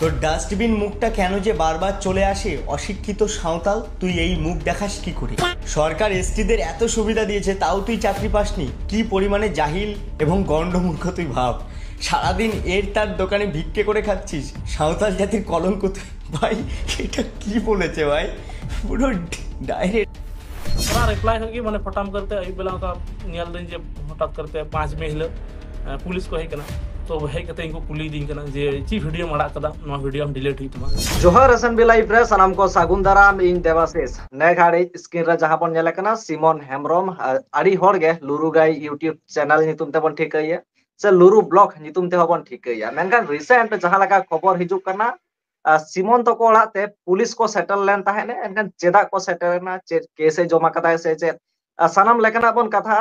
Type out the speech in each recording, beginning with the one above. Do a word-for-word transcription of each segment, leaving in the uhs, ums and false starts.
তোর ডাস্টবিন মুখটা কেন যে বারবার চলে আসে? অশিক্ষিত সাঁওতাল, তুই এই মুখ দেখাস কি করে? সরকার এসটিদের এত সুবিধা দিয়েছে, তাও তুই চাকরি পাসনি। কি পরিমাণে জাহিল এবং গণ্ডমূর্খ তুই ভাব। সারাদিন এর তার দোকানে ভিক্ষে করে খাচ্ছিস। সাঁওতাল জাতির কলঙ্ক তুই। ভাই, এটা কি বলেছে ভাই? পুরো ডাইরেক্ট। ᱚᱱᱟ ᱨᱤᱯᱞᱟᱭ ᱠᱷᱚᱡ ᱜᱮ ᱢᱟᱱᱮ ᱯᱷᱚᱴᱟᱢ ᱠᱟᱨᱛᱮ ᱟᱹᱭᱩᱵ ᱵᱮᱞᱟ ᱚᱱᱠᱟ ᱧᱮᱞ ᱫᱟᱹᱧ ᱡᱮ ᱦᱚᱴᱟᱛ ᱠᱟᱨᱛᱮ ᱯᱟᱸᱪ ᱢᱮ ᱦᱤᱞᱳᱜ ᱯᱩᱞᱤᱥ ᱠᱚ ᱦᱮᱡ ᱠᱟᱱᱟ᱾ ᱛᱚ ᱦᱮᱡ ᱠᱟᱛᱮ ᱤᱧ ᱠᱚ ᱠᱩᱞᱤᱭᱮᱫᱤᱧ ᱠᱟᱱᱟ ᱡᱮ ᱪᱮᱫ ᱵᱷᱤᱰᱤᱭᱳᱢ ᱟᱲᱟᱜ ᱠᱟᱫᱟ, ᱱᱚᱣᱟ ᱵᱷᱤᱰᱤᱭᱳ ᱟᱢ ᱰᱤᱞᱤᱴ ᱦᱩᱭᱩᱜ ᱛᱟᱢᱟ᱾ ᱡᱚᱦᱟᱨ S N B Live ᱨᱮ ᱥᱟᱱᱟᱢ ᱠᱚ ᱥᱟᱹᱜᱩᱱ ᱫᱟᱨᱟᱢ, ᱤᱧ ᱫᱮᱵᱟᱥᱤᱥ᱾ ᱱᱮ ᱜᱷᱟᱹᱲᱤᱡ ᱥᱠᱨᱤᱱ ᱨᱮ ᱡᱟᱦᱟᱸ ᱵᱚᱱ ᱧᱮᱞᱮ ᱠᱟᱱᱟ ᱥᱤᱢᱚᱱ ᱦᱮᱢᱵᱨᱚᱢ, ᱟᱹᱰᱤ ᱦᱚᱲ ᱜᱮ ᱞᱩᱨᱩ ᱜᱟᱭ YouTube ᱪᱮᱱᱮᱞ ᱧᱩᱛᱩᱢ ᱛᱮᱵᱚᱱ ᱴᱷᱤᱠᱟᱹᱭᱟ, ᱥᱮ ᱞᱩᱨᱩ ᱵᱞᱚᱜ ᱧᱩᱛᱩᱢ ᱛᱮᱦᱚᱸ ᱵᱚᱱ ᱴᱷᱤᱠᱟᱹᱭᱟ᱾ ᱢᱮᱱᱠᱷᱟᱱ ᱨᱤᱥᱮᱱᱴ ᱡᱟᱦᱟᱸ ᱞᱮᱠᱟ ᱠᱷᱚᱵᱚᱨ ᱦᱤᱡᱩᱜ ᱠᱟᱱᱟ, ᱥᱤᱢᱚᱱ ᱛᱟᱠᱚ ᱚᱲᱟᱜ ᱛᱮ ᱯᱩᱞᱤᱥ ᱠᱚ ᱥᱮᱴᱮᱨ ᱞᱮᱱ ᱛᱟᱦᱮᱸᱫ᱾ ᱮᱱᱠᱷᱟᱱ ᱪᱮᱫᱟᱜ ᱠᱚ ᱥᱮᱴᱮᱨ ᱮᱱᱟ, ᱪᱮᱫ ᱠᱮᱥ ᱮ ᱡᱚᱢᱟ ᱠᱟᱫᱟᱭ ᱥᱮ ᱪᱮᱫ, ᱥᱟᱱᱟᱢ ᱞᱮᱠᱟᱱᱟᱜ ᱵᱚᱱ ᱠᱟᱛᱷᱟ᱾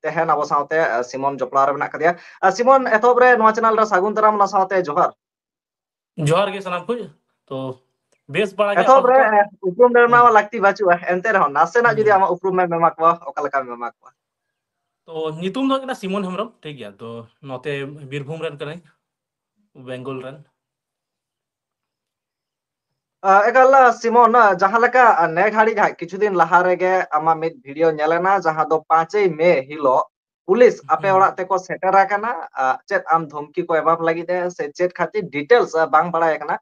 ᱛᱮᱦᱮᱧ ᱟᱵᱚ ᱥᱟᱶᱛᱮ ᱥᱤᱢᱚᱱ ᱡᱚᱯᱲᱟᱣ ᱨᱮ ᱢᱮᱱᱟᱜ ᱠᱟᱫᱮᱭᱟ᱾ ᱥᱤᱢᱚᱱ, ᱮᱛᱚᱦᱚᱵ ᱨᱮ ᱱᱚᱣᱟ ᱪᱮᱱᱮᱞ ᱨᱮ ᱥᱟᱹᱜᱩᱱ ᱫᱟᱨᱟᱢ, ᱚᱱᱟ ᱥᱟᱶᱛᱮ ᱡᱚᱦᱟᱨ᱾ ᱡᱚᱦᱟᱨ ᱜᱮ ᱥᱟᱱᱟᱢ ᱠᱚ᱾ ᱛᱚ ᱵᱮᱥ ᱵᱟᱲᱟ ᱜᱮ ᱮᱛᱚᱦᱚᱵ ᱨᱮ ᱟᱯᱟᱛᱚᱛᱚ? ᱩᱯᱨᱩᱢ ᱨᱮᱱᱟᱜ ᱢᱟ ᱞᱟᱹᱠᱛᱤ ᱵᱟᱹᱪᱩᱜᱼᱟ, ᱮᱱᱛᱮ ᱨᱮᱦᱚᱸ ᱱᱟᱥᱮᱱᱟᱜ ᱡᱩᱫᱤ ᱟᱢᱟᱜ ᱩᱯᱨᱩᱢ ᱮᱢ ᱮᱢᱟ ᱠᱚᱣᱟ, ᱚᱠᱟ ᱞᱮᱠᱟᱢ ᱮᱢᱟ ᱠᱚᱣᱟ? ᱛᱚ ᱧᱩᱛᱩᱢ ᱫᱚ ᱦᱩᱭᱩᱜ ᱠᱟᱱᱟ ᱥᱤᱢᱚᱱ ᱦᱮᱢᱵᱨᱚᱢ, ᱴᱷᱤᱠ ᱜᱮᱭᱟ᱾ ᱛᱚ ᱱᱚᱛᱮ ᱵᱤᱨᱵᱷᱩᱢ ᱨᱮᱱ ᱠᱟᱹᱱᱟᱹᱧ, ᱵᱮᱝᱜᱚᱞ ᱨᱮᱱ᱾ ᱮᱠᱟᱞ ᱥᱤᱢᱚᱱ, ᱡᱟᱦᱟᱸ ᱞᱮᱠᱟ ᱱᱮ ᱜᱷᱟᱹᱲᱤᱡ ᱦᱟᱸᱜ ᱠᱤᱪᱷᱩ ᱫᱤᱱ ᱞᱟᱦᱟ ᱨᱮᱜᱮ ᱟᱢᱟᱜ ᱢᱤᱫ ᱵᱷᱤᱰᱤᱭᱳ ᱧᱮᱞ ᱮᱱᱟ, ᱡᱟᱦᱟᱸ ᱫᱚ ᱯᱟᱸᱪᱮᱭ ᱢᱮ ᱦᱤᱞᱳᱜ ᱯᱩᱞᱤᱥ ᱟᱯᱮ ᱚᱲᱟᱜ ᱛᱮᱠᱚ ᱥᱮᱴᱮᱨ ᱟᱠᱟᱱᱟ᱾ ᱪᱮᱫ ᱟᱢ ᱫᱷᱚᱢᱠᱤ ᱠᱚ ᱮᱢᱟᱢ ᱞᱟᱹᱜᱤᱫ ᱮ ᱥᱮ ᱪᱮᱫ ᱠᱷᱟᱹᱛᱤᱨ, ᱰᱤᱴᱮᱞᱥ ᱵᱟᱝ ᱵᱟᱲᱟᱭ ᱟᱠᱟᱱᱟ᱾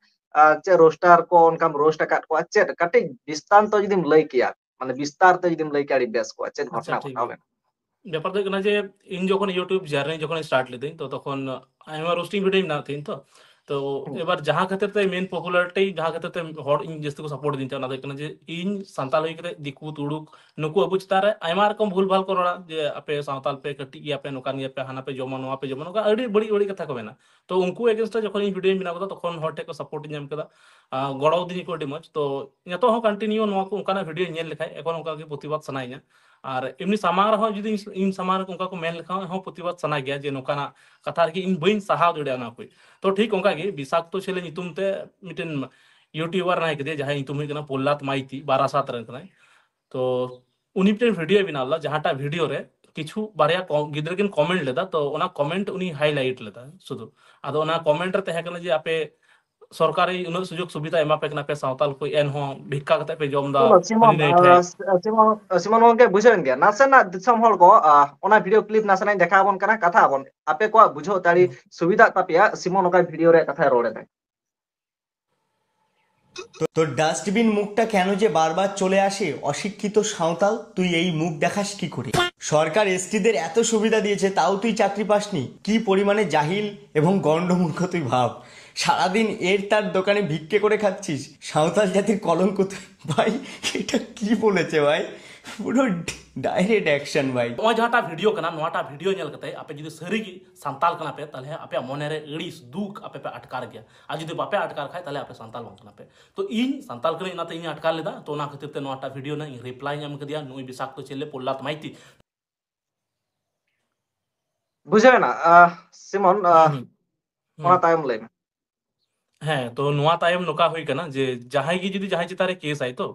ᱪᱮᱫ ᱨᱳᱥᱴᱟᱨ ᱠᱚ ᱚᱱᱠᱟᱢ ᱨᱳᱥᱴ ᱟᱠᱟᱫ ᱠᱚᱣᱟ, ᱪᱮᱫ ᱠᱟᱹᱴᱤᱡ ᱵᱤᱥᱛᱟᱱᱛᱚ ᱡᱩᱫᱤᱢ ᱞᱟᱹᱭ ᱠᱮᱭᱟ, ᱢᱟᱱᱮ ᱵᱤᱥᱛᱟᱨ ᱛᱮ ᱡᱩᱫᱤᱢ ᱞᱟᱹᱭ ᱠᱮᱭᱟ ᱟᱹᱰᱤ ᱵᱮᱥ ᱠᱚᱜᱼᱟ, ᱪᱮᱫ ᱟᱪᱪᱷᱟ, ᱜᱷᱚᱴᱚᱱᱟ ᱴᱷᱤᱠ ᱜᱷᱚᱴᱟᱣ ᱜᱮᱭᱟ᱾ ᱞᱮᱱᱟ? ᱵᱮᱯᱟᱨ ᱫᱚ ᱦᱩᱭᱩᱜ ᱠᱟᱱᱟ ᱡᱮ ᱤᱧ ᱡᱚᱠᱷᱚᱱ YouTube journey ᱡᱚᱠᱷᱚᱱ start ᱞᱤᱫᱟᱹᱧ, ᱛᱚ ᱛᱚᱠᱷᱚᱱ ᱟᱭᱢᱟ ᱨᱳᱥᱴᱤᱝ ᱵᱷᱤᱰᱤᱭᱳ ᱢᱮᱱᱟᱜ ᱛᱤᱧ᱾ ᱛᱚ ᱛᱚ ᱮᱵᱟᱨ ᱡᱟᱦᱟᱸ ᱠᱷᱟᱹᱛᱤᱨ ᱛᱮ ᱢᱮᱱ ᱯᱚᱯᱩᱞᱟᱨᱤᱴᱤ, ᱡᱟᱦᱟᱸ ᱠᱷᱟᱹᱛᱤᱨ ᱛᱮ ᱦᱚᱲ ᱤᱧ ᱡᱟᱹᱥᱛᱤ ᱠᱚ ᱥᱟᱯᱳᱨᱴ ᱫᱤᱧ ᱛᱟᱦᱮᱸ, ᱚᱱᱟ ᱫᱚ ᱦᱩᱭᱩᱜ ᱠᱟᱱᱟ ᱡᱮ ᱤᱧ ᱥᱟᱱᱛᱟᱲ ᱦᱩᱭ ᱠᱟᱛᱮ ᱫᱤᱠᱩ ᱛᱩᱲᱩᱠ ᱱᱩᱠᱩ ᱟᱵᱚ ᱪᱮᱛᱟᱱ ᱨᱮ ᱟᱭᱢᱟ ᱨᱚᱠᱚᱢ ᱵᱷᱩᱞ ᱵᱷᱟᱞ ᱠᱚ ᱨᱚᱲᱟ, ᱡᱮ ᱟᱯᱮ ᱥᱟᱶᱛᱟᱞ ᱯᱮ ᱠᱟᱹᱴᱤᱡ ᱜᱮᱭᱟ ᱯᱮ, ᱱᱚᱝᱠᱟᱱ ᱜᱮᱭᱟ ᱯᱮ, ᱦᱟᱱᱟ ᱯᱮ ᱡᱚᱢᱟ, ᱱᱚᱣᱟ ᱯᱮ ᱡᱚᱢᱟ, ᱱᱚᱝᱠᱟ ᱟᱹᱰᱤ ᱵᱟᱹᱲᱤᱡ ᱵᱟᱹᱲᱤᱡ ᱠᱟᱛᱷᱟ ᱠᱚ ᱢᱮᱱᱟ᱾ ᱛᱚ ᱩᱱᱠᱩ against ᱨᱮ ᱡᱚᱠᱷᱚᱱ ᱤᱧ ᱵᱷᱤᱰᱤᱭᱳᱧ ᱵᱮᱱᱟᱣ ᱠᱮᱫᱟ, ᱛᱚᱠᱷᱚᱱ ᱦᱚᱲ ᱴᱷᱮᱱ ᱠᱚ ᱥᱟᱯᱳᱨᱴ ᱤᱧ ᱧᱟᱢ ᱠᱮᱫᱟ, ᱜᱚᱲᱚ ᱟᱹᱫᱤᱧᱟ ᱠᱚ ᱟᱹᱰᱤ ᱢᱚᱡᱽ᱾ ᱛᱚ ᱱᱤᱛᱚᱜ ᱦᱚᱸ ᱠᱚᱱᱴᱤᱱᱤᱭᱩ ᱱᱚᱣᱟ ᱠᱚ ᱚᱱᱠᱟᱱᱟᱜ ᱵᱷᱤᱰᱤᱭᱳ ᱧᱮᱞ ᱞᱮᱠᱷᱟᱡ ᱮᱠᱷᱚᱱ ᱚᱱᱠᱟ ᱜᱮ ᱯᱨᱚᱛᱤᱵᱟᱫ ᱥᱟᱱᱟᱭᱤᱧᱟ᱾ ᱟᱨ ᱮᱢᱱᱤ ᱥᱟᱢᱟᱝ ᱨᱮᱦᱚᱸ ᱡᱩᱫᱤ ᱤᱧ ᱥᱟᱢᱟᱝ ᱨᱮ ᱚᱱᱠᱟ ᱠᱚ ᱢᱮᱱ ᱞᱮᱠᱷᱟᱱ ᱦᱚᱸ ᱯᱨᱚᱛᱤᱵᱟᱫ ᱥᱟᱱᱟ ᱜᱮᱭᱟ, ᱡᱮ ᱱᱚᱝᱠᱟᱱᱟᱜ ᱠᱟᱛᱷᱟ ᱟᱨᱠᱤ ᱤᱧ ᱵᱟᱹᱧ ᱥᱟᱦᱟᱣ ᱫᱟᱲᱮᱭᱟᱜᱼᱟ ᱚᱱᱟ ᱠᱚ᱾ ᱛᱚ ᱴᱷᱤᱠ ᱚᱱᱠᱟ ᱜᱮ ᱵᱤᱥᱟᱠᱛᱚ ᱪᱮᱞᱮ ᱧᱩᱛᱩᱢ ᱛᱮ ᱢᱤᱫᱴᱮᱱ ᱤᱭᱩᱴᱤᱭᱩᱵᱟᱨ ᱢᱮᱱᱟᱭ ᱠᱟᱫᱮᱭᱟ, ᱡᱟᱦᱟᱸᱭ ᱧᱩᱛᱩᱢ ᱦᱩᱭᱩᱜ ᱠᱟᱱᱟ ᱯᱨᱚᱦᱞᱟᱫ ᱢᱟᱭᱛᱤ, ᱵᱟᱨᱟᱥᱟᱛ ᱨᱮᱱ ᱠᱟᱱᱟᱭ᱾ ᱛᱚ ᱩᱱᱤ ᱢᱤᱫᱴᱮᱱ ᱵᱷᱤᱰᱤᱭᱳ ᱵᱮᱱᱟᱣ ᱞᱮᱫᱟ, ᱡᱟᱦᱟᱸᱴᱟᱜ ᱵᱷᱤᱰᱤᱭᱳ ᱨᱮ ᱠᱤᱪᱷᱩ ᱵᱟᱨᱭᱟ ᱠᱚ-, ᱜᱤᱫᱽᱨᱟᱹ ᱠᱤᱱ ᱠᱚᱢᱮᱱᱴ ᱞᱮᱫᱟ, ᱛᱚ ᱚᱱᱟ ᱠᱚᱢᱮᱱᱴ ᱩᱱᱤ ᱦᱟᱭᱞᱟᱭᱤᱴ ᱞᱮᱫᱟ ᱥᱩᱫᱷᱩ᱾ ᱟᱫᱚ ᱚᱱᱟ ᱠᱚᱢᱮᱱᱴ ᱨᱮ ᱛᱟᱦᱮᱸ ᱠᱟᱱᱟ ᱡᱮ ᱟᱯᱮ ᱥᱚᱨᱠᱟᱨᱤ ᱩᱱᱟᱹᱜ ᱥᱩᱡᱳᱜᱽ ᱥᱩᱵᱤᱫᱷᱟ ᱮᱢᱟ ᱯᱮ ᱠᱟᱱᱟ ᱯᱮ, ᱥᱟᱶᱛᱟᱞ ᱠᱚ, ᱮᱱᱦᱚᱸ ᱵᱷᱤᱠᱠᱟ ᱠᱟᱛᱮ ᱯᱮ ᱡᱚᱢ ᱫᱟ ᱥᱤᱢᱚᱱ, ᱦᱟᱹᱱᱤ ᱱᱟᱹᱭ ᱴᱷᱮᱡ᱾ ᱥᱤᱢᱚᱱ, ᱥᱤᱢᱚᱱ ᱜᱚᱝᱠᱮ, ᱵᱩᱡᱷᱟᱹᱣᱮᱱ ᱜᱮᱭᱟ᱾ ᱱᱟᱥᱮᱱᱟᱜ ᱫᱤᱥᱚᱢ ᱦᱚᱲ ᱠᱚ, ᱟᱦ, ᱚᱱᱟ ᱵᱷᱤᱰᱤᱭᱳ ᱠᱞᱤᱯ ᱱᱟᱥᱮᱱᱟᱜ ᱤᱧ ᱫᱮᱠᱷᱟᱣ ᱟᱵᱚᱱ ᱠᱟᱱᱟ, ᱠᱟᱛᱷᱟ ᱟᱵᱚᱱ᱾ ᱟᱯᱮ ᱠᱚᱣᱟᱜ ᱵᱩᱡᱷᱟᱹᱣ ᱫᱟᱲᱮ ᱦᱩᱸ᱾ ᱥᱩᱵᱤᱫᱷᱟᱜ ᱛᱟᱯᱮᱭᱟ, ᱥᱤᱢᱚᱱ ᱚᱠᱟ ᱵᱷᱤᱰᱤᱭᱳ ᱨᱮᱭᱟᱜ ᱠᱟᱛᱷᱟᱭ ᱨᱚᱲ ᱮᱫᱟᱭ᱾ তো তোর ডাস্টবিন মুখটা কেন যে বারবার চলে আসে? অশিক্ষিত সাঁওতাল, তুই এই মুখ দেখাস কি করে? সরকার এসটিদের এত সুবিধা দিয়েছে, তাও তুই চাকরি পাসনি? কি পরিমাণে জাহিল এবং গণ্ডমূর্খ তুই ভাব। সারাদিন এর তার দোকানে ভিক্ষে করে খাচ্ছিস, সাঁওতাল জাতির কলঙ্ক তুই। ভাই, এটা কি বলেছে ভাই? পুরো ডাইরেক্ট অ্যাকশন ভাই। ᱱᱚᱜᱼᱚᱭ ᱡᱟᱦᱟᱸᱴᱟᱜ ᱵᱷᱤᱰᱤᱭᱳ ᱠᱟᱱᱟ, ᱱᱚᱣᱟᱴᱟᱜ ᱵᱷᱤᱰᱤᱭᱳ ᱧᱮᱞ ᱠᱟᱛᱮ ᱟᱯᱮ ᱡᱩᱫᱤ ᱥᱟᱹᱨᱤᱜᱮ ᱥᱟᱱᱛᱟᱞ ᱠᱟᱱᱟ ᱯᱮ, ᱛᱟᱦᱞᱮ ᱟᱯᱮᱭᱟᱜ ᱢᱚᱱᱮᱨᱮ ᱟᱹᱲᱤᱥ ᱫᱩᱠ ᱟᱯᱮ ᱯᱮ ᱟᱴᱠᱟᱨ ᱜᱮᱭᱟ᱾ ᱟᱨ ᱡᱩᱫᱤ ᱵᱟᱯᱮ ᱟᱴᱠᱟᱨ ᱠᱷᱟᱡ, ᱛᱟᱦᱞᱮ ᱟᱯᱮ ᱥᱟᱱᱛᱟᱞ ᱵᱟᱝ ᱠᱟᱱᱟ ᱯᱮ᱾ ᱛᱚ ᱤᱧ ᱥᱟᱱᱛᱟᱞ ᱠᱟᱹᱱᱟᱹᱧ, ᱚᱱᱟᱛᱮ ᱤᱧ ᱟᱴᱠᱟᱨ ᱞᱮᱫᱟ᱾ ᱛᱚ ᱚᱱᱟ ᱠᱷᱟᱹᱛᱤᱨ ᱛᱮ ᱱᱚᱣᱟᱴᱟᱜ ᱵᱷᱤᱰᱤᱭᱳ ᱨᱮᱱᱟᱜ ᱤᱧ ᱨᱤᱯᱞᱟᱭ ᱤᱧ ᱮᱢ ᱠᱟᱫᱮᱭᱟ ᱱᱩᱭ ᱵᱤᱥᱟᱠᱛᱚ ᱪᱮᱞᱮ ᱯᱨᱚᱦᱞᱟᱫ ᱢᱟᱭᱛᱤ᱾ ᱵᱩᱡᱷᱟᱹᱣ ᱮᱱᱟ, ᱟᱦ, ᱥᱤᱢᱚᱱ, ᱟᱦ, ᱦᱩᱸ, ᱚᱱᱟ ᱦᱩᱸ᱾ ᱛᱟᱭᱚᱢ ᱞᱟᱹᱭ ᱢᱮ᱾ ᱦᱮᱸ, ᱛᱚ ᱱᱚᱣᱟ ᱛᱟᱭᱚᱢ ᱱᱚᱝᱠᱟ ᱦᱩᱭ ᱠᱟᱱᱟ ᱡᱮ ᱡᱟᱦᱟᱸᱭ ᱜᱮ ᱡᱩᱫᱤ ᱡᱟᱦᱟᱸᱭ ᱪᱮᱛᱟᱱ ᱨᱮ ᱠᱮᱥ ᱟᱭ, ᱛᱚ,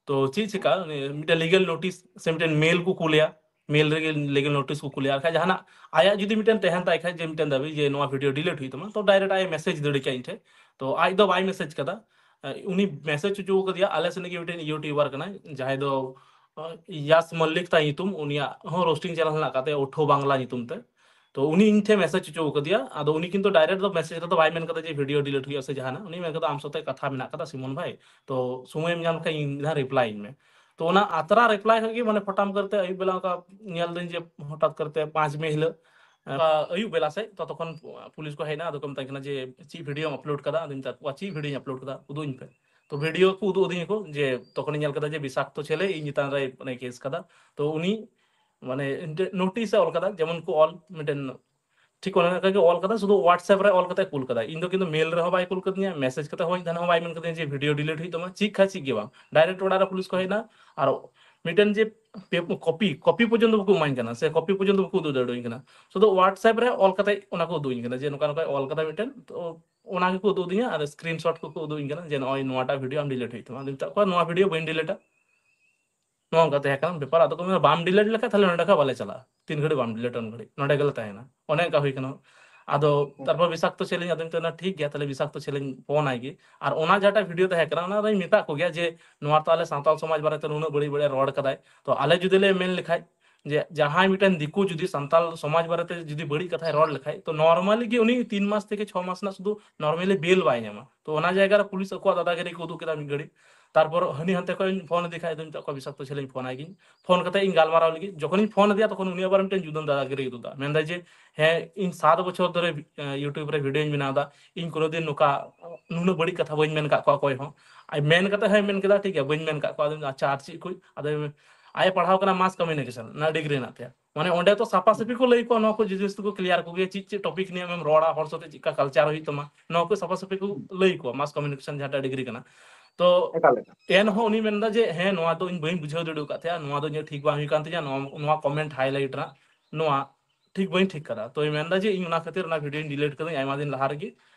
ᱛᱚ ᱪᱮᱫ ᱪᱤᱠᱟ, ᱩᱱᱤ ᱢᱤᱫᱴᱮᱱ ᱞᱤᱜᱮᱞ ᱱᱳᱴᱤᱥ ᱥᱮ ᱢᱤᱫᱴᱮᱱ ᱢᱮᱞ ᱠᱚ ᱠᱩᱞᱮᱭᱟ, ᱢᱮᱞ ᱨᱮᱜᱮ ᱞᱤᱜᱮᱞ ᱱᱳᱴᱤᱥ ᱠᱚ ᱠᱩᱞᱮᱭᱟ᱾ ᱟᱨ ᱠᱷᱟᱡ ᱡᱟᱦᱟᱱᱟᱜ ᱟᱭᱟᱜ ᱡᱩᱫᱤ ᱢᱤᱫᱴᱮᱱ ᱛᱟᱦᱮᱱ ᱛᱟᱭ ᱠᱷᱟᱡ ᱡᱮ ᱢᱤᱫᱴᱮᱱ ᱫᱟᱹᱵᱤ ᱡᱮ ᱱᱚᱣᱟ ᱵᱷᱤᱰᱤᱭᱳ ᱰᱤᱞᱤᱴ ᱦᱩᱭᱩᱜ ᱛᱟᱢᱟ, ᱛᱚ ᱰᱟᱭᱨᱮᱠᱴ ᱟᱡ ᱢᱮᱥᱮᱡᱽ ᱫᱟᱲᱮ ᱠᱮᱭᱟ ᱤᱧ ᱴᱷᱮᱡ᱾ ᱛᱚ ᱟᱡ ᱫᱚ ᱵᱟᱭ ᱢᱮᱥᱮᱡᱽ ᱠᱟᱫᱟ, ᱩᱱᱤ ᱢᱮᱥᱮᱡᱽ ᱦᱚᱪᱚ ᱠᱟᱫᱮᱭᱟ, ᱟᱞᱮ ᱥᱮᱫ ᱨᱤᱱᱤᱡ ᱢᱤᱫᱴᱮᱱ ᱤᱭᱩᱴᱩᱵᱟᱨ ᱠᱟᱱᱟᱭ, ᱡᱟᱦᱟᱸᱭ ᱫᱚ, ᱟᱸ, ᱭᱟᱥ ᱢᱚᱞᱞᱤᱠ ᱛᱟᱭ ᱧᱩᱛᱩᱢ, ᱩᱱᱤᱭᱟᱜ ᱦᱚᱸ ᱨᱳᱥᱴᱤᱝ ᱪᱮᱱᱮᱞ ᱦᱮᱱᱟᱜ ᱟᱠᱟᱫ ᱛᱟᱭᱟ, ᱳᱴᱷᱳ ᱵᱟᱝᱞᱟ ᱧᱩᱛᱩᱢ ᱛᱮ᱾ ᱛᱚ ᱩᱱᱤ ᱤᱧ ᱴᱷᱮᱱ ᱢᱮᱥᱮᱡᱽ ᱦᱚᱪᱚ ᱠᱟᱫᱮᱭᱟ᱾ ᱟᱫᱚ ᱩᱱᱤ ᱠᱤᱱᱛᱩ ᱰᱟᱭᱨᱮᱠᱴ ᱫᱚ ᱢᱮᱥᱮᱡᱽ ᱨᱮᱫᱚ ᱵᱟᱭ ᱢᱮᱱ ᱠᱟᱫᱟ ᱡᱮ ᱵᱷᱤᱰᱤᱭᱳ ᱰᱤᱞᱤᱴ ᱦᱩᱭᱩᱜᱼᱟ ᱥᱮ ᱡᱟᱦᱟᱱᱟᱜ, ᱩᱱᱤ ᱢᱮᱱ ᱠᱟᱫᱟ, "ᱟᱢ ᱥᱟᱛᱮ ᱠᱟᱛᱷᱟ ᱢᱮᱱᱟᱜ ᱠᱟᱫᱟ ᱥᱤᱢᱚᱱ ᱵᱷᱟᱭ, ᱛᱚ ᱥᱚᱢᱚᱭᱮᱢ ᱧᱟᱢ ᱠᱷᱟᱡ ᱤᱧ ᱢᱤᱫ ᱫᱷᱟᱣ ᱨᱤᱯᱞᱟᱭ ᱤᱧ ᱢᱮ᱾" ᱛᱚ ᱚᱱᱟ ᱟᱛᱨᱟ ᱨᱤᱯᱞᱟᱭ ᱠᱷᱚᱡ ᱜᱮ, ᱢᱟᱱᱮ, ᱯᱷᱚᱴᱟᱢ ᱠᱟᱨᱛᱮ ᱟᱹᱭᱩᱵ ᱵᱮᱞᱟ ᱚᱱᱠᱟ ᱧᱮᱞ ᱫᱟᱹᱧ ᱡᱮ ᱦᱚᱴᱟᱛ ᱠᱟᱨᱛᱮ ᱯᱟᱸᱪ ᱢᱮ ᱦᱤᱞᱳᱜ, ᱚᱱᱠᱟ ᱟᱹᱭᱩᱵ ᱵᱮᱞᱟ ᱥᱮᱫ, ᱛᱚᱛᱚᱠᱷᱚᱱ ᱯᱩᱞᱤᱥ ᱠᱚ ᱦᱮᱡ ᱮᱱᱟ᱾ ᱟᱫᱚ ᱠᱚ ᱢᱮᱛᱟᱧ ᱠᱟᱱᱟ ᱡᱮ, "ᱪᱮᱫ ᱵᱷᱤᱰᱤᱭᱳᱢ ᱟᱯᱞᱳᱰ ᱠᱟᱫᱟ?" ᱟᱫᱚᱧ ᱢᱮᱛᱟ ᱠᱚᱣᱟ, "ᱪᱮᱫ ᱵᱷᱤᱰᱤᱭᱳᱧ ᱟᱯᱞᱳᱰ ᱠᱟᱫᱟ, ᱩᱫᱩᱜ ᱟᱹᱧ ᱯᱮ᱾" ᱛᱚ ᱵᱷᱤᱰᱤᱭᱳ ᱠᱚ ᱩᱫᱩᱜ ᱟᱹᱫᱤᱧᱟ ᱠᱚ ᱡᱮ ᱛᱚᱠᱷᱚᱱᱤᱧ ᱧᱮᱞ ᱠᱮᱫᱟ ᱡᱮ ᱵᱤᱥᱟᱠᱛᱚ ᱪᱮᱞᱮ ᱤᱧ ᱪᱮᱛᱟᱱ ᱨᱮ, ᱢᱟᱱᱮ, ᱠᱮᱥ ᱠᱟᱫᱟ᱾ ᱛᱚ ᱩᱱᱤ, ᱢᱟᱱᱮ, ᱱᱳᱴᱤᱥ ᱮ ᱚᱞ ᱠᱟᱫᱟ, ᱡᱮᱢᱚᱱ ᱠᱚ ᱚᱞ ᱢᱤᱫᱴᱮᱱ, ᱴᱷᱤᱠ ᱚᱱᱟ ᱞᱮᱠᱟ ᱜᱮ ᱚᱞ ᱠᱟᱫᱟ, ᱥᱩᱫᱷᱩ WhatsApp ᱨᱮ ᱚᱞ ᱠᱟᱛᱮ ᱠᱩᱞ ᱠᱟᱫᱟ᱾ ᱤᱧ ᱫᱚ ᱠᱤᱱᱛᱩ ᱢᱮᱞ ᱨᱮᱦᱚᱸ ᱵᱟᱭ ᱠᱩᱞ ᱠᱟᱫᱤᱧᱟ, ᱢᱮᱥᱮᱡᱽ ᱠᱟᱛᱮ ᱦᱚᱸ ᱢᱤᱫ ᱫᱷᱟᱣ ᱦᱚᱸ ᱵᱟᱭ ᱢᱮᱱ ᱠᱟᱫᱤᱧᱟ ᱡᱮ ᱵᱷᱤᱰᱤᱭᱳ ᱰᱤᱞᱤᱴ ᱦᱩᱭᱩᱜ ᱛᱟᱢᱟ, ᱪᱮᱫ ᱠᱷᱟᱡ ᱪᱮᱫ ᱜᱮ ᱵᱟᱝ᱾ ᱰᱟᱭᱨᱮᱠᱴ ᱚᱲᱟᱜ ᱨᱮ ᱯᱩᱞᱤᱥ ᱠᱚ ᱦᱮᱡ ᱮᱱᱟ, ᱟᱨ ᱢᱤᱫᱴᱮᱱ ᱡᱮ ᱯᱮ-, ᱠᱚᱯᱤ, ᱠᱚᱯᱤ ᱯᱚᱨᱡᱚᱱᱛᱚ ᱵᱟᱠᱚ ᱮᱢᱟᱹᱧ ᱠᱟᱱᱟ, ᱥᱮ ᱠᱚᱯᱤ ᱯᱚᱨᱡᱚᱱᱛᱚ ᱵᱟᱠᱚ ᱩᱫᱩᱜ ᱫᱟᱲᱮᱭᱟᱹᱧ ᱠᱟᱱᱟ᱾ ᱥᱩᱫᱷᱩ WhatsApp ᱨᱮ ᱚᱞ ᱠᱟᱛᱮ ᱚᱱᱟ ᱠᱚ ᱩᱫᱩᱜ ᱟᱹᱧ ᱠᱟᱱᱟ ᱡᱮ ᱱᱚᱝᱠᱟ ᱱᱚᱝᱠᱟ ᱚᱞ ᱠᱟᱫᱟ ᱢᱤᱫᱴᱮᱱ, ᱛᱚ ᱚᱱᱟ ᱜᱮᱠᱚ ᱩᱫᱩᱜ ᱟᱹᱫᱤᱧᱟ, ᱟᱨ ᱥᱠᱨᱤᱱ ᱥᱚᱴ ᱠᱚᱠᱚ ᱩᱫᱩᱜ ᱟᱹᱧ ᱠᱟᱱᱟ ᱡᱮ ᱱᱚᱜᱼᱚᱭ ᱱᱚᱣᱟᱴᱟᱜ ᱵᱷᱤᱰᱤᱭᱳ ᱟᱢ ᱰᱤᱞᱤᱴ ᱦᱩᱭᱩᱜ ᱛᱟᱢᱟ᱾ ᱟᱫᱚᱧ ᱢᱮᱛᱟᱜ ᱠᱚᱣᱟ, "ᱱᱚᱣᱟ ᱵᱷᱤᱰᱤᱭᱳ ᱵᱟᱹᱧ ᱰᱤᱞᱤᱴᱟ, ᱱᱚᱣᱟ ᱚᱱᱠᱟ ᱛᱟᱦᱮᱸ ᱠᱟᱱᱟ ᱵᱮᱯᱟᱨ᱾" ᱟᱫᱚ ᱠᱚ ᱢᱮᱱᱟ, "ᱵᱟᱢ ᱰᱤᱞᱤᱴ ᱞᱮᱠᱷᱟᱡ ᱛᱟᱦᱞᱮ ᱱᱚᱸᱰᱮ ᱠᱷᱚᱡ ᱵᱟᱞᱮ ᱪᱟᱞᱟᱜᱼᱟ, ᱛᱤᱱ ᱜᱷᱟᱹᱲᱤᱡ ᱵᱟᱢ ᱰᱤᱞᱤᱴᱟ ᱩᱱ ᱜᱷᱟᱹᱲᱤᱡ ᱱᱚᱸᱰᱮ ᱜᱮᱞᱮ ᱛᱟᱦᱮᱱᱟ᱾" ᱚᱱᱮ ᱚᱱᱠᱟ ᱦᱩᱭ ᱠᱟᱱᱟ᱾ ᱟᱫᱚ ᱦᱩᱸ᱾ ᱛᱟᱨᱯᱚᱨ ᱵᱤᱥᱟᱠᱛᱚ ᱪᱮᱞᱮᱧ, ᱟᱫᱚᱧ ᱢᱮᱛᱟᱭ ᱠᱟᱱᱟ, "ᱴᱷᱤᱠ ᱜᱮᱭᱟ, ᱛᱟᱦᱞᱮ ᱵᱤᱥᱟᱠᱛᱚ ᱪᱮᱞᱮᱧ ᱯᱷᱳᱱ ᱟᱭ ᱜᱮ᱾" ᱟᱨ ᱚᱱᱟ ᱡᱟᱦᱟᱸᱴᱟᱜ ᱵᱷᱤᱰᱤᱭᱳ ᱛᱟᱦᱮᱸ ᱠᱟᱱᱟ, ᱚᱱᱟ ᱨᱮᱧ ᱢᱮᱛᱟᱜ ᱠᱚᱜᱮᱭᱟ ᱡᱮ, "ᱱᱚᱣᱟ ᱛᱚ ᱟᱞᱮ ᱥᱟᱱᱛᱟᱲ ᱥᱚᱢᱟᱡᱽ ᱵᱟᱨᱮᱛᱮ ᱱᱩᱱᱟᱹᱜ ᱵᱟᱹᱲᱤᱡ ᱵᱟᱹᱲᱤᱡ ᱨᱚᱲ ᱠᱟᱫᱟᱭ, ᱛᱚ ᱟᱞᱮ ᱡᱩᱫᱤ ᱞᱮ ᱢᱮᱱ ᱞᱮᱠᱷᱟᱡ ᱡᱮ ᱡᱟᱦᱟᱸᱭ ᱢᱤᱫᱴᱮᱱ ᱫᱤᱠᱩ ᱡᱩᱫᱤ ᱥᱟᱱᱛᱟᱲ ᱥᱚᱢᱟᱡᱽ ᱵᱟᱨᱮᱛᱮ ᱡᱩᱫᱤ ᱵᱟᱹᱲᱤᱡ ᱠᱟᱛᱷᱟᱭ ᱨᱚᱲ ᱞᱮᱠᱷᱟᱡ, ᱛᱚ normally ᱜᱮ ᱩᱱᱤ ᱛᱤᱱ ᱢᱟᱥ ᱛᱷᱮᱠᱮ ᱪᱷᱚ ᱢᱟᱥ ᱨᱮᱱᱟᱜ ᱥᱩᱫᱷᱩ normally ᱵᱮᱞ ᱵᱟᱭ ᱧᱟᱢᱟ᱾ ᱛᱚ ᱚᱱᱟ ᱡᱟᱭᱜᱟ ᱨᱮ ᱯᱩᱞᱤᱥ ᱟᱠᱚᱣᱟᱜ ᱫᱟᱫᱟᱜᱤᱨᱤ ᱠᱚ ᱩᱫᱩᱜ ᱠᱮᱫᱟ ᱢᱤᱫ ᱜᱷᱟᱹᱲᱤᱡ᱾ ᱛᱟᱨᱯᱚᱨ ᱦᱟᱹᱱᱤ ᱦᱟᱱᱛᱮ ᱠᱷᱚᱱ ᱯᱷᱳᱱ ᱟᱫᱮ ᱠᱷᱟᱡ ᱫᱚ ᱢᱮᱛᱟᱜ ᱠᱚᱣᱟ, "ᱵᱤᱥᱟᱠᱛᱚ ᱪᱮᱞᱮᱧ ᱯᱷᱳᱱ ᱟᱭ ᱜᱤᱧ᱾" ᱯᱷᱳᱱ ᱠᱟᱛᱮ ᱤᱧ ᱜᱟᱞᱢᱟᱨᱟᱣ ᱞᱟᱹᱜᱤᱫ, ᱡᱚᱠᱷᱚᱱᱤᱧ ᱯᱷᱳᱱ ᱟᱫᱮᱭᱟ, ᱛᱚᱠᱷᱚᱱ ᱩᱱᱤ ᱟᱵᱟᱨ ᱢᱤᱫᱴᱮᱱ ᱡᱩᱫᱟᱹ ᱫᱟᱫᱟᱜᱤᱨᱤ ᱩᱫᱩᱜ ᱫᱟ, ᱢᱮᱱᱫᱟᱭ ᱡᱮ, "ᱦᱮᱸ, ᱤᱧ ᱥᱟᱛ ᱵᱚᱪᱷᱚᱨ ᱫᱷᱚᱨᱮ, ᱮ, YouTube ᱨᱮ ᱵᱷᱤᱰᱤᱭᱳᱧ ᱵᱮᱱᱟᱣ ᱫᱟ, ᱤᱧ ᱠᱳᱱᱳ ᱫᱤᱱ ᱱᱚᱝᱠᱟ ᱱᱩᱱᱟᱹᱜ ᱵᱟᱹᱲᱤᱡ ᱠᱟᱛᱷᱟ ᱵᱟᱹᱧ ᱢᱮᱱ ᱠᱟᱜ ᱠᱚᱣᱟ ᱚᱠᱚᱭ ᱦᱚᱸ᱾" ᱟᱡ ᱢᱮᱱ ᱠᱟᱛᱮ ᱦᱚᱸᱭ ᱢᱮᱱ ᱠᱮᱫᱟ, "ᱴᱷᱤᱠ ᱜᱮᱭᱟ, ᱵᱟᱹᱧ ᱢᱮᱱ ᱠᱟᱜ ᱠᱚᱣᱟ᱾" ᱟᱫᱚ, "ᱟᱪᱪᱷᱟ, ᱟᱨ ᱪᱮᱫ ᱠᱚ?" ᱟᱫᱚ ᱟᱡ ᱮ ᱯᱟᱲᱦᱟᱣ ᱠᱟᱱᱟ mass communication, ᱚᱱᱟ ᱰᱤᱜᱽᱨᱤ ᱦᱮᱱᱟᱜ ᱛᱟᱭᱟ᱾ ᱢᱟᱱᱮ ᱚᱸᱰᱮ ᱛᱚ ᱥᱟᱯᱷᱟ ᱥᱟᱹᱯᱷᱤ ᱠᱚ ᱞᱟᱹᱭ ᱠᱚᱣᱟ, ᱱᱚᱣᱟ ᱠᱚ ᱡᱤᱱᱤᱥ ᱫᱚᱠᱚ clear ᱠᱚᱜᱮᱭᱟ, ᱪᱮᱫ ᱪᱮᱫ topic ᱱᱤᱭᱮ ᱟᱢᱮᱢ ᱨᱚᱲᱟ, ᱦᱚᱲ ᱥᱟᱛᱮ ᱪᱮᱫ ᱞᱮᱠᱟ culture ᱦᱩᱭᱩᱜ ᱛᱟᱢᱟ, ᱱᱚᱣᱟ ᱠᱚ ᱥᱟᱯᱷᱟ ᱥᱟᱹᱯᱷᱤ ᱠᱚ ᱞᱟᱹᱭ ᱠᱚᱣᱟ mass communication ᱡᱟᱦᱟᱸᱴᱟᱜ ᱰᱤᱜᱽᱨᱤ ᱠᱟᱱᱟ᱾ ᱛᱚ ᱮᱠᱟᱞ, ᱮᱠᱟᱞ᱾ ᱮᱱᱦᱚᱸ ᱩᱱᱤ ᱢᱮᱱᱫᱟ ᱡᱮ, "ᱦᱮᱸ, ᱱᱚᱣᱟ ᱫᱚ ᱤᱧ ᱵᱟᱹᱧ ᱵᱩᱡᱷᱟᱹᱣ ᱫᱟᱲᱮ ᱟᱠᱟᱫ ᱛᱟᱦᱮᱸᱜᱼᱟ, ᱱᱚᱣᱟ ᱫᱚ ᱤᱧᱟᱹᱜ ᱴᱷᱤᱠ ᱵᱟᱝ ᱦᱩᱭ ᱠᱟᱱ ᱛᱤᱧᱟ, ᱱᱚᱣᱟ, ᱱᱚᱣᱟ comment highlight ᱨᱮᱱᱟᱜ ᱱᱚᱣᱟ ᱴᱷᱤᱠ ᱵᱟᱹᱧ ᱴᱷᱤᱠ ᱠᱟᱫᱟ᱾" ᱛᱚᱭ ᱢᱮᱱᱫᱟ ᱡᱮ ᱤᱧ ᱚᱱᱟ ᱠᱷᱟᱹᱛᱤᱨ ᱚᱱᱟ ᱵᱷᱤᱰᱤᱭᱳᱧ delete ᱠᱟᱹᱫᱟᱹᱧ, ᱟᱭᱢᱟ ᱫᱤᱱ ᱞᱟᱦᱟ ᱨᱮᱜᱮ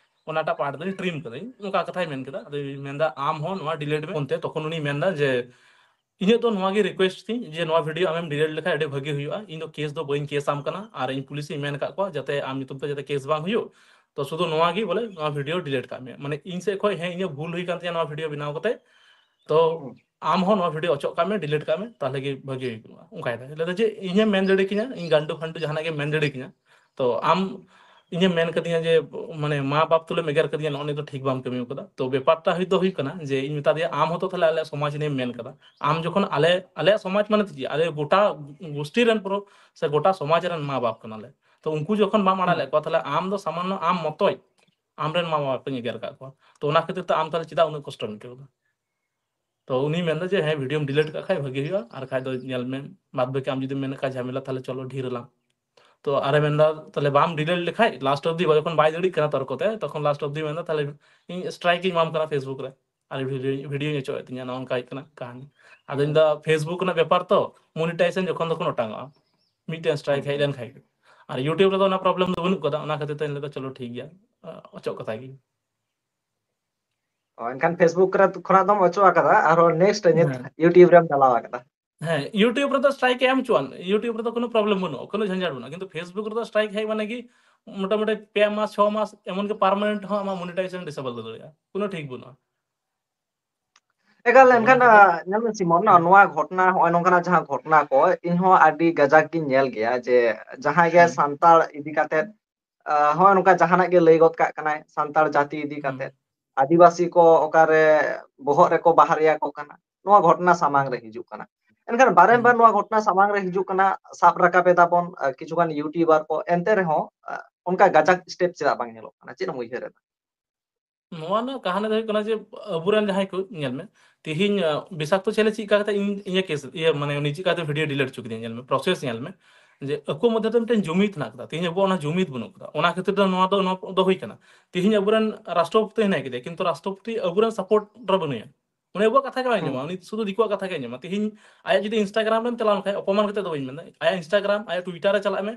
ᱚᱱᱟᱴᱟᱜ part ᱫᱚᱧ trim ᱠᱟᱹᱫᱟᱹᱧ, ᱚᱱᱠᱟ ᱠᱟᱛᱷᱟᱭ ᱢᱮᱱ ᱠᱮᱫᱟ᱾ ᱟᱫᱚᱭ ᱢᱮᱱᱫᱟ, "ᱟᱢ ᱦᱚᱸ ᱱᱚᱣᱟ delete ᱢᱮ ᱚᱱᱛᱮ᱾" ᱛᱚᱠᱷᱚᱱ ᱩᱱᱤᱭ ᱢᱮᱱᱫᱟ ᱡᱮ, "ᱤᱧᱟᱹᱜ ᱫᱚ ᱱᱚᱣᱟ ᱜᱮ request ᱛᱤᱧ ᱡᱮ ᱱᱚᱣᱟ ᱵᱷᱤᱰᱤᱭᱳ ᱟᱢᱮᱢ delete ᱞᱮᱠᱷᱟᱡ ᱟᱹᱰᱤ ᱵᱷᱟᱹᱜᱤ ᱦᱩᱭᱩᱜᱼᱟ, ᱤᱧ ᱫᱚ case ᱫᱚ ᱵᱟᱹᱧ case ᱟᱢ ᱠᱟᱱᱟ, ᱟᱨ ᱤᱧ ᱯᱩᱞᱤᱥ ᱤᱧ ᱢᱮᱱ ᱟᱠᱟᱫ ᱠᱚᱣᱟ ᱡᱟᱛᱮ ᱟᱢ ᱧᱩᱛᱩᱢ ᱛᱮ ᱡᱟᱛᱮ case ᱵᱟᱝ ᱦᱩᱭᱩᱜ, ᱛᱚ ᱥᱩᱫᱷᱩ ᱱᱚᱣᱟ ᱜᱮ ᱵᱚᱞᱮ ᱱᱚᱣᱟ ᱵᱷᱤᱰᱤᱭᱳ delete ᱠᱟᱜ ᱢᱮ, ᱢᱟᱱᱮ ᱤᱧ ᱥᱮᱫ ᱠᱷᱚᱡ ᱦᱮᱸ ᱤᱧᱟᱹᱜ ᱵᱷᱩᱞ ᱦᱩᱭ ᱠᱟᱱ ᱛᱤᱧᱟ ᱱᱚᱣᱟ ᱵᱷᱤᱰᱤᱭᱳ ᱵᱮᱱᱟᱣ ᱠᱟᱛᱮ, ᱛᱚ ᱦᱩᱸ᱾ ᱟᱢ ᱦᱚᱸ ᱱᱚᱣᱟ ᱵᱷᱤᱰᱤᱭᱳ ᱚᱪᱚᱜ ᱠᱟᱜ ᱢᱮ, delete ᱠᱟᱜ ᱢᱮ, ᱛᱟᱦᱞᱮ ᱜᱮ ᱵᱷᱟᱹᱜᱤ ᱦᱩᱭ ᱠᱚᱜᱼᱟ᱾" ᱚᱱᱠᱟᱭ ᱫᱟᱭ, ᱞᱟᱹᱭ ᱫᱟ ᱡᱮ ᱤᱧᱮᱢ ᱢᱮᱱ ᱫᱟᱲᱮ ᱠᱤᱧᱟ, ᱤᱧ ᱜᱟᱱᱰᱩ ᱯᱷᱟᱱᱰᱩ ᱡᱟᱦᱟᱱᱟᱜ ᱜᱮᱢ ᱢᱮᱱ ᱫᱟᱲᱮ ᱠᱤᱧᱟ, ᱛᱚ ᱟᱢ ᱤᱧᱮᱢ ᱢᱮᱱ ᱠᱟᱫᱤᱧᱟ ᱡᱮ, ᱢᱟᱱᱮ, ᱢᱟ ᱵᱟᱯ ᱛᱩᱞᱩᱡ ᱮᱢ ᱮᱜᱮᱨ ᱠᱟᱫᱤᱧᱟ, ᱱᱚᱜᱼᱚ ᱱᱤᱭᱟᱹ ᱫᱚ ᱴᱷᱤᱠ ᱵᱟᱢ ᱠᱟᱹᱢᱤ ᱠᱟᱫᱟ᱾ ᱛᱚ ᱵᱮᱯᱟᱨᱴᱟ ᱦᱩᱭ ᱫᱚ ᱦᱩᱭᱩᱜ ᱠᱟᱱᱟ ᱡᱮ ᱤᱧ ᱢᱮᱛᱟ ᱫᱮᱭᱟ, "ᱟᱢ ᱦᱚᱸᱛᱚ ᱛᱟᱦᱞᱮ ᱟᱞᱮᱭᱟᱜ ᱥᱚᱢᱟᱡᱽ ᱱᱤᱭᱮᱢ ᱢᱮᱱ ᱠᱟᱫᱟ, ᱟᱢ ᱡᱚᱠᱷᱚᱱ ᱟᱞᱮ, ᱟᱞᱮᱭᱟᱜ ᱥᱚᱢᱟᱡᱽ ᱢᱟᱱᱮ ᱫᱚ ᱪᱮᱫ? ᱟᱞᱮ ᱜᱚᱴᱟ ᱜᱩᱥᱴᱤ ᱨᱮᱱ ᱯᱩᱨᱟᱹ ᱥᱮ ᱜᱚᱴᱟ ᱥᱚᱢᱟᱡᱽ ᱨᱮᱱ ᱢᱟ ᱵᱟᱯ ᱠᱟᱱᱟᱞᱮ, ᱛᱚ ᱩᱱᱠᱩ ᱡᱚᱠᱷᱚᱱ ᱵᱟᱢ ᱟᱲᱟᱜ ᱦᱩᱸ᱾ ᱞᱮᱫ ᱠᱚᱣᱟ, ᱛᱟᱦᱞᱮ ᱟᱢ ᱫᱚ ᱥᱟᱢᱟᱱᱱᱚ ᱟᱢ ᱢᱚᱛᱚᱡ ᱟᱢᱨᱮᱱ ᱢᱟ ᱵᱟᱯ ᱮᱢ ᱮᱜᱮᱨ ᱠᱟᱜ ᱠᱚᱣᱟ, ᱛᱚ ᱚᱱᱟ ᱠᱷᱟᱹᱛᱤᱨ ᱛᱮ ᱟᱢ ᱛᱟᱦᱞᱮ ᱪᱮᱫᱟᱜ ᱩᱱᱟᱹᱜ ᱠᱚᱥᱴᱚᱢ ᱟᱹᱭᱠᱟᱹᱣ ᱫᱟ?" ᱛᱚ ᱩᱱᱤᱭ ᱢᱮᱱᱫᱟ ᱡᱮ, "ᱦᱮᱸ, ᱵᱷᱤᱰᱤᱭᱳᱢ delete ᱠᱟᱜ ᱠᱷᱟᱡ ᱵᱷᱟᱹᱜᱤ ᱦᱩᱭᱩᱜᱼᱟ, ᱟᱨ ᱠᱷᱟᱡ ᱫᱚ ᱧᱮᱞ ᱢᱮ, ᱵᱟᱫ ᱵᱟᱹᱠᱤ ᱟᱢ ᱡᱩᱫᱤᱢ ᱢᱮᱱ ᱠᱷᱟᱡ ᱡᱷᱟᱢᱮᱞᱟ, ᱛᱟᱦᱞᱮ ᱪᱚᱞᱚ ᱰᱷᱤᱨ ᱟᱞᱟᱝ᱾" ᱛᱚ ᱟᱨᱮ ᱢᱮᱱᱫᱟ, "ᱛᱟᱦᱞᱮ ᱵᱟᱢ delete ᱞᱮᱠᱷᱟᱡ?" ᱞᱟᱥᱴ ᱚᱵᱫᱤ ᱡᱚᱠᱷᱚᱱ ᱵᱟᱭ ᱫᱟᱲᱮᱜ ᱠᱟᱱᱟ ᱛᱚᱨᱠᱚ ᱛᱮ, ᱛᱚᱠᱷᱚᱱ ᱞᱟᱥᱴ ᱚᱵᱫᱤ ᱢᱮᱱᱫᱟ, "ᱛᱟᱦᱞᱮ ᱤᱧ strike ᱤᱧ ᱮᱢᱟᱢ ᱠᱟᱱᱟ Facebook ᱨᱮ, ᱟᱨ ᱵᱷᱤᱰᱤᱭᱳ, ᱵᱷᱤᱰᱤᱭᱳᱧ ᱚᱪᱚᱭᱮᱫ ᱛᱤᱧᱟ, ᱱᱚᱜᱼᱚ ᱱᱚᱝᱠᱟ ᱦᱩᱭᱩᱜ ᱠᱟᱱᱟ ᱠᱟᱹᱦᱱᱤ᱾" ᱟᱫᱚᱧ ᱢᱮᱱᱫᱟ, "Facebook ᱨᱮᱱᱟᱜ ᱵᱮᱯᱟᱨ ᱛᱚ, monetization ᱡᱚᱠᱷᱚᱱ ᱛᱚᱠᱷᱚᱱ ᱚᱴᱟᱝᱚᱜᱼᱟ, ᱢᱤᱫᱴᱮᱱ strike ᱦᱩᱸ, ᱦᱮᱡ ᱦᱩᱸ᱾ ᱞᱮᱱ ᱠᱷᱟᱡ ᱜᱮ᱾ ᱟᱨ YouTube ᱨᱮᱫᱚ ᱚᱱᱟ problem ᱫᱚ ᱵᱟᱹᱱᱩᱜ ᱠᱟᱫᱟ, ᱚᱱᱟ ᱠᱷᱟᱹᱛᱤᱨ ᱛᱮ ᱞᱟᱹᱭᱫᱟ, ᱪᱚᱞᱚ ᱴᱷᱤᱠ ᱜᱮᱭᱟ, ᱚᱪᱚᱜ ᱠᱟᱛᱟ ᱜᱮ᱾" ᱚ, ᱮᱱᱠᱷᱟᱱ Facebook ᱨᱮ ᱠᱷᱚᱱᱟᱜ ᱫᱚᱢ ᱚᱪᱚᱜ ᱟᱠᱟᱫᱟ, ᱟᱨᱦᱚᱸ next ᱧᱮᱞ ᱦᱮᱸ᱾ YouTube ᱨᱮᱢ ᱪᱟᱞᱟᱣ ᱟᱠᱟᱫᱟ᱾ ᱦᱮᱸ, YouTube ᱨᱮᱫᱚ strike ᱮ ᱮᱢ ᱦᱚᱪᱚᱣᱟᱱ, YouTube ᱨᱮᱫᱚ ᱠᱳᱱᱳ problem ᱵᱟᱹᱱᱩᱜᱼᱟ, ᱠᱳᱱᱳ ᱡᱷᱟᱧᱡᱟᱴ ᱵᱟᱹᱱᱩᱜᱼᱟ, ᱠᱤᱱᱛᱩ Facebook ᱨᱮᱫᱚ strike ᱦᱮᱡ ᱢᱟᱱᱮ ᱜᱮ ᱢᱚᱴᱟᱢᱩᱴᱤ ᱯᱮ ᱢᱟᱥ, ᱪᱷᱚ ᱢᱟᱥ, ᱮᱢᱚᱱᱠᱤ permanent ᱦᱚᱸ ᱟᱢᱟᱜ monetization disable ᱫᱟᱲᱮᱭᱟᱜᱼᱟ, ᱠᱳᱱᱳ ᱴᱷᱤᱠ ᱵᱟᱹᱱᱩᱜᱼᱟ᱾ ᱮᱠᱟᱞ᱾ ᱛᱚ ᱮᱱᱠᱷᱟᱱ ᱚᱱᱟ ᱠᱷᱟᱹᱛᱤᱨ ᱧᱮᱞ ᱢᱮ ᱥᱤᱢᱚᱱ, ᱱᱚᱣᱟ ᱜᱷᱚᱴᱱᱟ, ᱦᱚᱸᱜᱼᱚᱭ ᱱᱚᱝᱠᱟᱱᱟᱜ ᱡᱟᱦᱟᱸ ᱜᱷᱚᱴᱱᱟ ᱠᱚ, ᱤᱧᱦᱚᱸ ᱟᱹᱰᱤ ᱜᱟᱡᱟᱠ ᱜᱤᱧ ᱧᱮᱞ ᱜᱮᱭᱟ ᱡᱮ ᱡᱟᱦᱟᱸᱭ ᱜᱮ ᱥᱟᱱᱛᱟᱲ ᱤᱫᱤ ᱠᱟᱛᱮ ᱦᱚᱸᱜᱼᱚᱭ ᱱᱚᱝᱠᱟ ᱡᱟᱦᱟᱱᱟᱜ ᱜᱮ ᱞᱟᱹᱭ ᱜᱚᱫ ᱠᱟᱜ ᱠᱟᱱᱟᱭ ᱥᱟᱱᱛᱟᱲ ᱡᱟᱹᱛᱤ ᱤᱫᱤ ᱠᱟᱛᱮ, ᱟᱹᱫᱤᱵᱟᱹᱥᱤ ᱠᱚ ᱚᱠᱟᱨᱮ ᱵᱚᱦᱚᱜ ᱨᱮᱠᱚ ᱵᱟᱦᱨᱮᱭᱟ ᱠᱚ ᱠᱟᱱᱟ, ᱱᱚᱣᱟ ᱜᱷᱚᱴᱱᱟ ᱥᱟᱢᱟᱝ ᱨᱮ ᱦᱤᱡᱩᱜ ᱠᱟᱱᱟ᱾ ᱮᱱᱠᱷᱟᱱ ᱵᱟᱨᱮᱢ ᱵᱟᱨ ᱱᱚᱣᱟ ᱜᱷᱚᱴᱱᱟ ᱥᱟᱢᱟᱝ ᱨᱮ ᱦᱤᱡᱩᱜ ᱠᱟᱱᱟ, ᱥᱟᱵ ᱨᱟᱠᱟᱵ ᱮᱫᱟ ᱵᱚᱱ ᱠᱤᱪᱷᱩ ᱜᱟᱱ YouTuber ᱠᱚ, ᱮᱱᱛᱮ ᱨᱮᱦᱚᱸ ᱚᱱᱠᱟ ᱜᱟᱡᱟᱠ step ᱪᱮᱫᱟᱜ ᱵᱟᱝ ᱧᱮᱞᱚᱜ ᱠᱟᱱᱟ? ᱪᱮᱫ ᱮᱢ ᱩᱭᱦᱟᱹᱨ ᱮᱫᱟ? ᱱᱚᱣᱟ ᱨᱮᱱᱟᱜ ᱠᱟᱦᱟᱱᱤ ᱫᱚ ᱦᱩᱭᱩᱜ ᱠᱟᱱᱟ ᱡᱮ ᱟᱵᱚᱨᱮᱱ ᱡᱟᱦᱟᱸᱭ ᱠᱚ, ᱧᱮᱞ ᱢᱮ, ᱛᱮᱦᱮᱧ ᱵᱤᱥᱟᱠᱛᱚ ᱪᱮᱞᱮ ᱪᱮᱫ ᱠᱟᱛᱮ ᱤᱧ ᱤᱧᱟᱹᱜ ᱠᱮᱥ, ᱤᱭᱟᱹ, ᱢᱟᱱᱮ ᱩᱱᱤ ᱪᱮᱫ ᱠᱟᱛᱮ video delete ᱦᱚᱪᱚ ᱠᱮᱫᱮᱭᱟ, ᱧᱮᱞ ᱢᱮ, process ᱧᱮᱞ ᱢᱮ, ᱡᱮ ᱟᱠᱚ ᱢᱚᱫᱽᱫᱷᱮ ᱛᱮ ᱢᱤᱫᱴᱮᱱ ᱡᱩᱢᱤᱫ ᱦᱮᱱᱟᱜ ᱠᱟᱫᱟ᱾ ᱛᱮᱦᱮᱧ ᱟᱵᱚᱣᱟᱜ ᱚᱱᱟ ᱡᱩᱢᱤᱫ ᱵᱟᱹᱱᱩᱜ ᱠᱟᱫᱟ, ᱚᱱᱟ ᱠᱷᱟᱹᱛᱤᱨ ᱛᱮ ᱱᱚᱣᱟ ᱫᱚ, ᱱᱚᱣᱟ ᱫᱚ ᱦᱩᱭ ᱠᱟᱱᱟ᱾ ᱛᱮᱦᱮᱧ ᱟᱵᱚᱨᱮᱱ ᱨᱟᱥᱴᱨᱚᱯᱚᱛᱤ ᱦᱮᱱᱟᱭ ᱠᱮᱫᱮᱭᱟ, ᱠᱤᱱᱛᱩ ᱨᱟᱥᱴᱨᱚᱯᱚᱛᱤ ᱟᱵᱚᱨᱮᱱ support ᱨᱮ ᱵᱟᱹᱱᱩᱭᱟ᱾ ᱩᱱᱤ ᱟᱵᱚᱣᱟᱜ ᱠᱟᱛᱷᱟ ᱜᱮ ᱵᱟᱭ ᱟᱸᱡᱚᱢᱟ, ᱩᱱᱤ ᱥᱩᱫᱷᱩ ᱫᱤᱠᱩᱣᱟᱜ ᱠᱟᱛᱷᱟ ᱜᱮ ᱟᱸᱡᱚᱢᱟ᱾ ᱛᱮᱦᱮᱧ ᱟᱭᱟᱜ ᱡᱩᱫᱤ Instagram ᱨᱮᱢ ᱪᱟᱞᱟᱣ ᱞᱮᱱᱠᱷᱟᱱ, ᱚᱯᱚᱢᱟᱱ ᱠᱟᱛᱮ ᱫᱚ ᱵᱟᱹᱧ ᱢᱮᱱᱫᱟ, ᱟᱭᱟᱜ Instagram, ᱟᱭᱟᱜ Twitter ᱨᱮ ᱪᱟᱞᱟᱜ ᱢᱮ,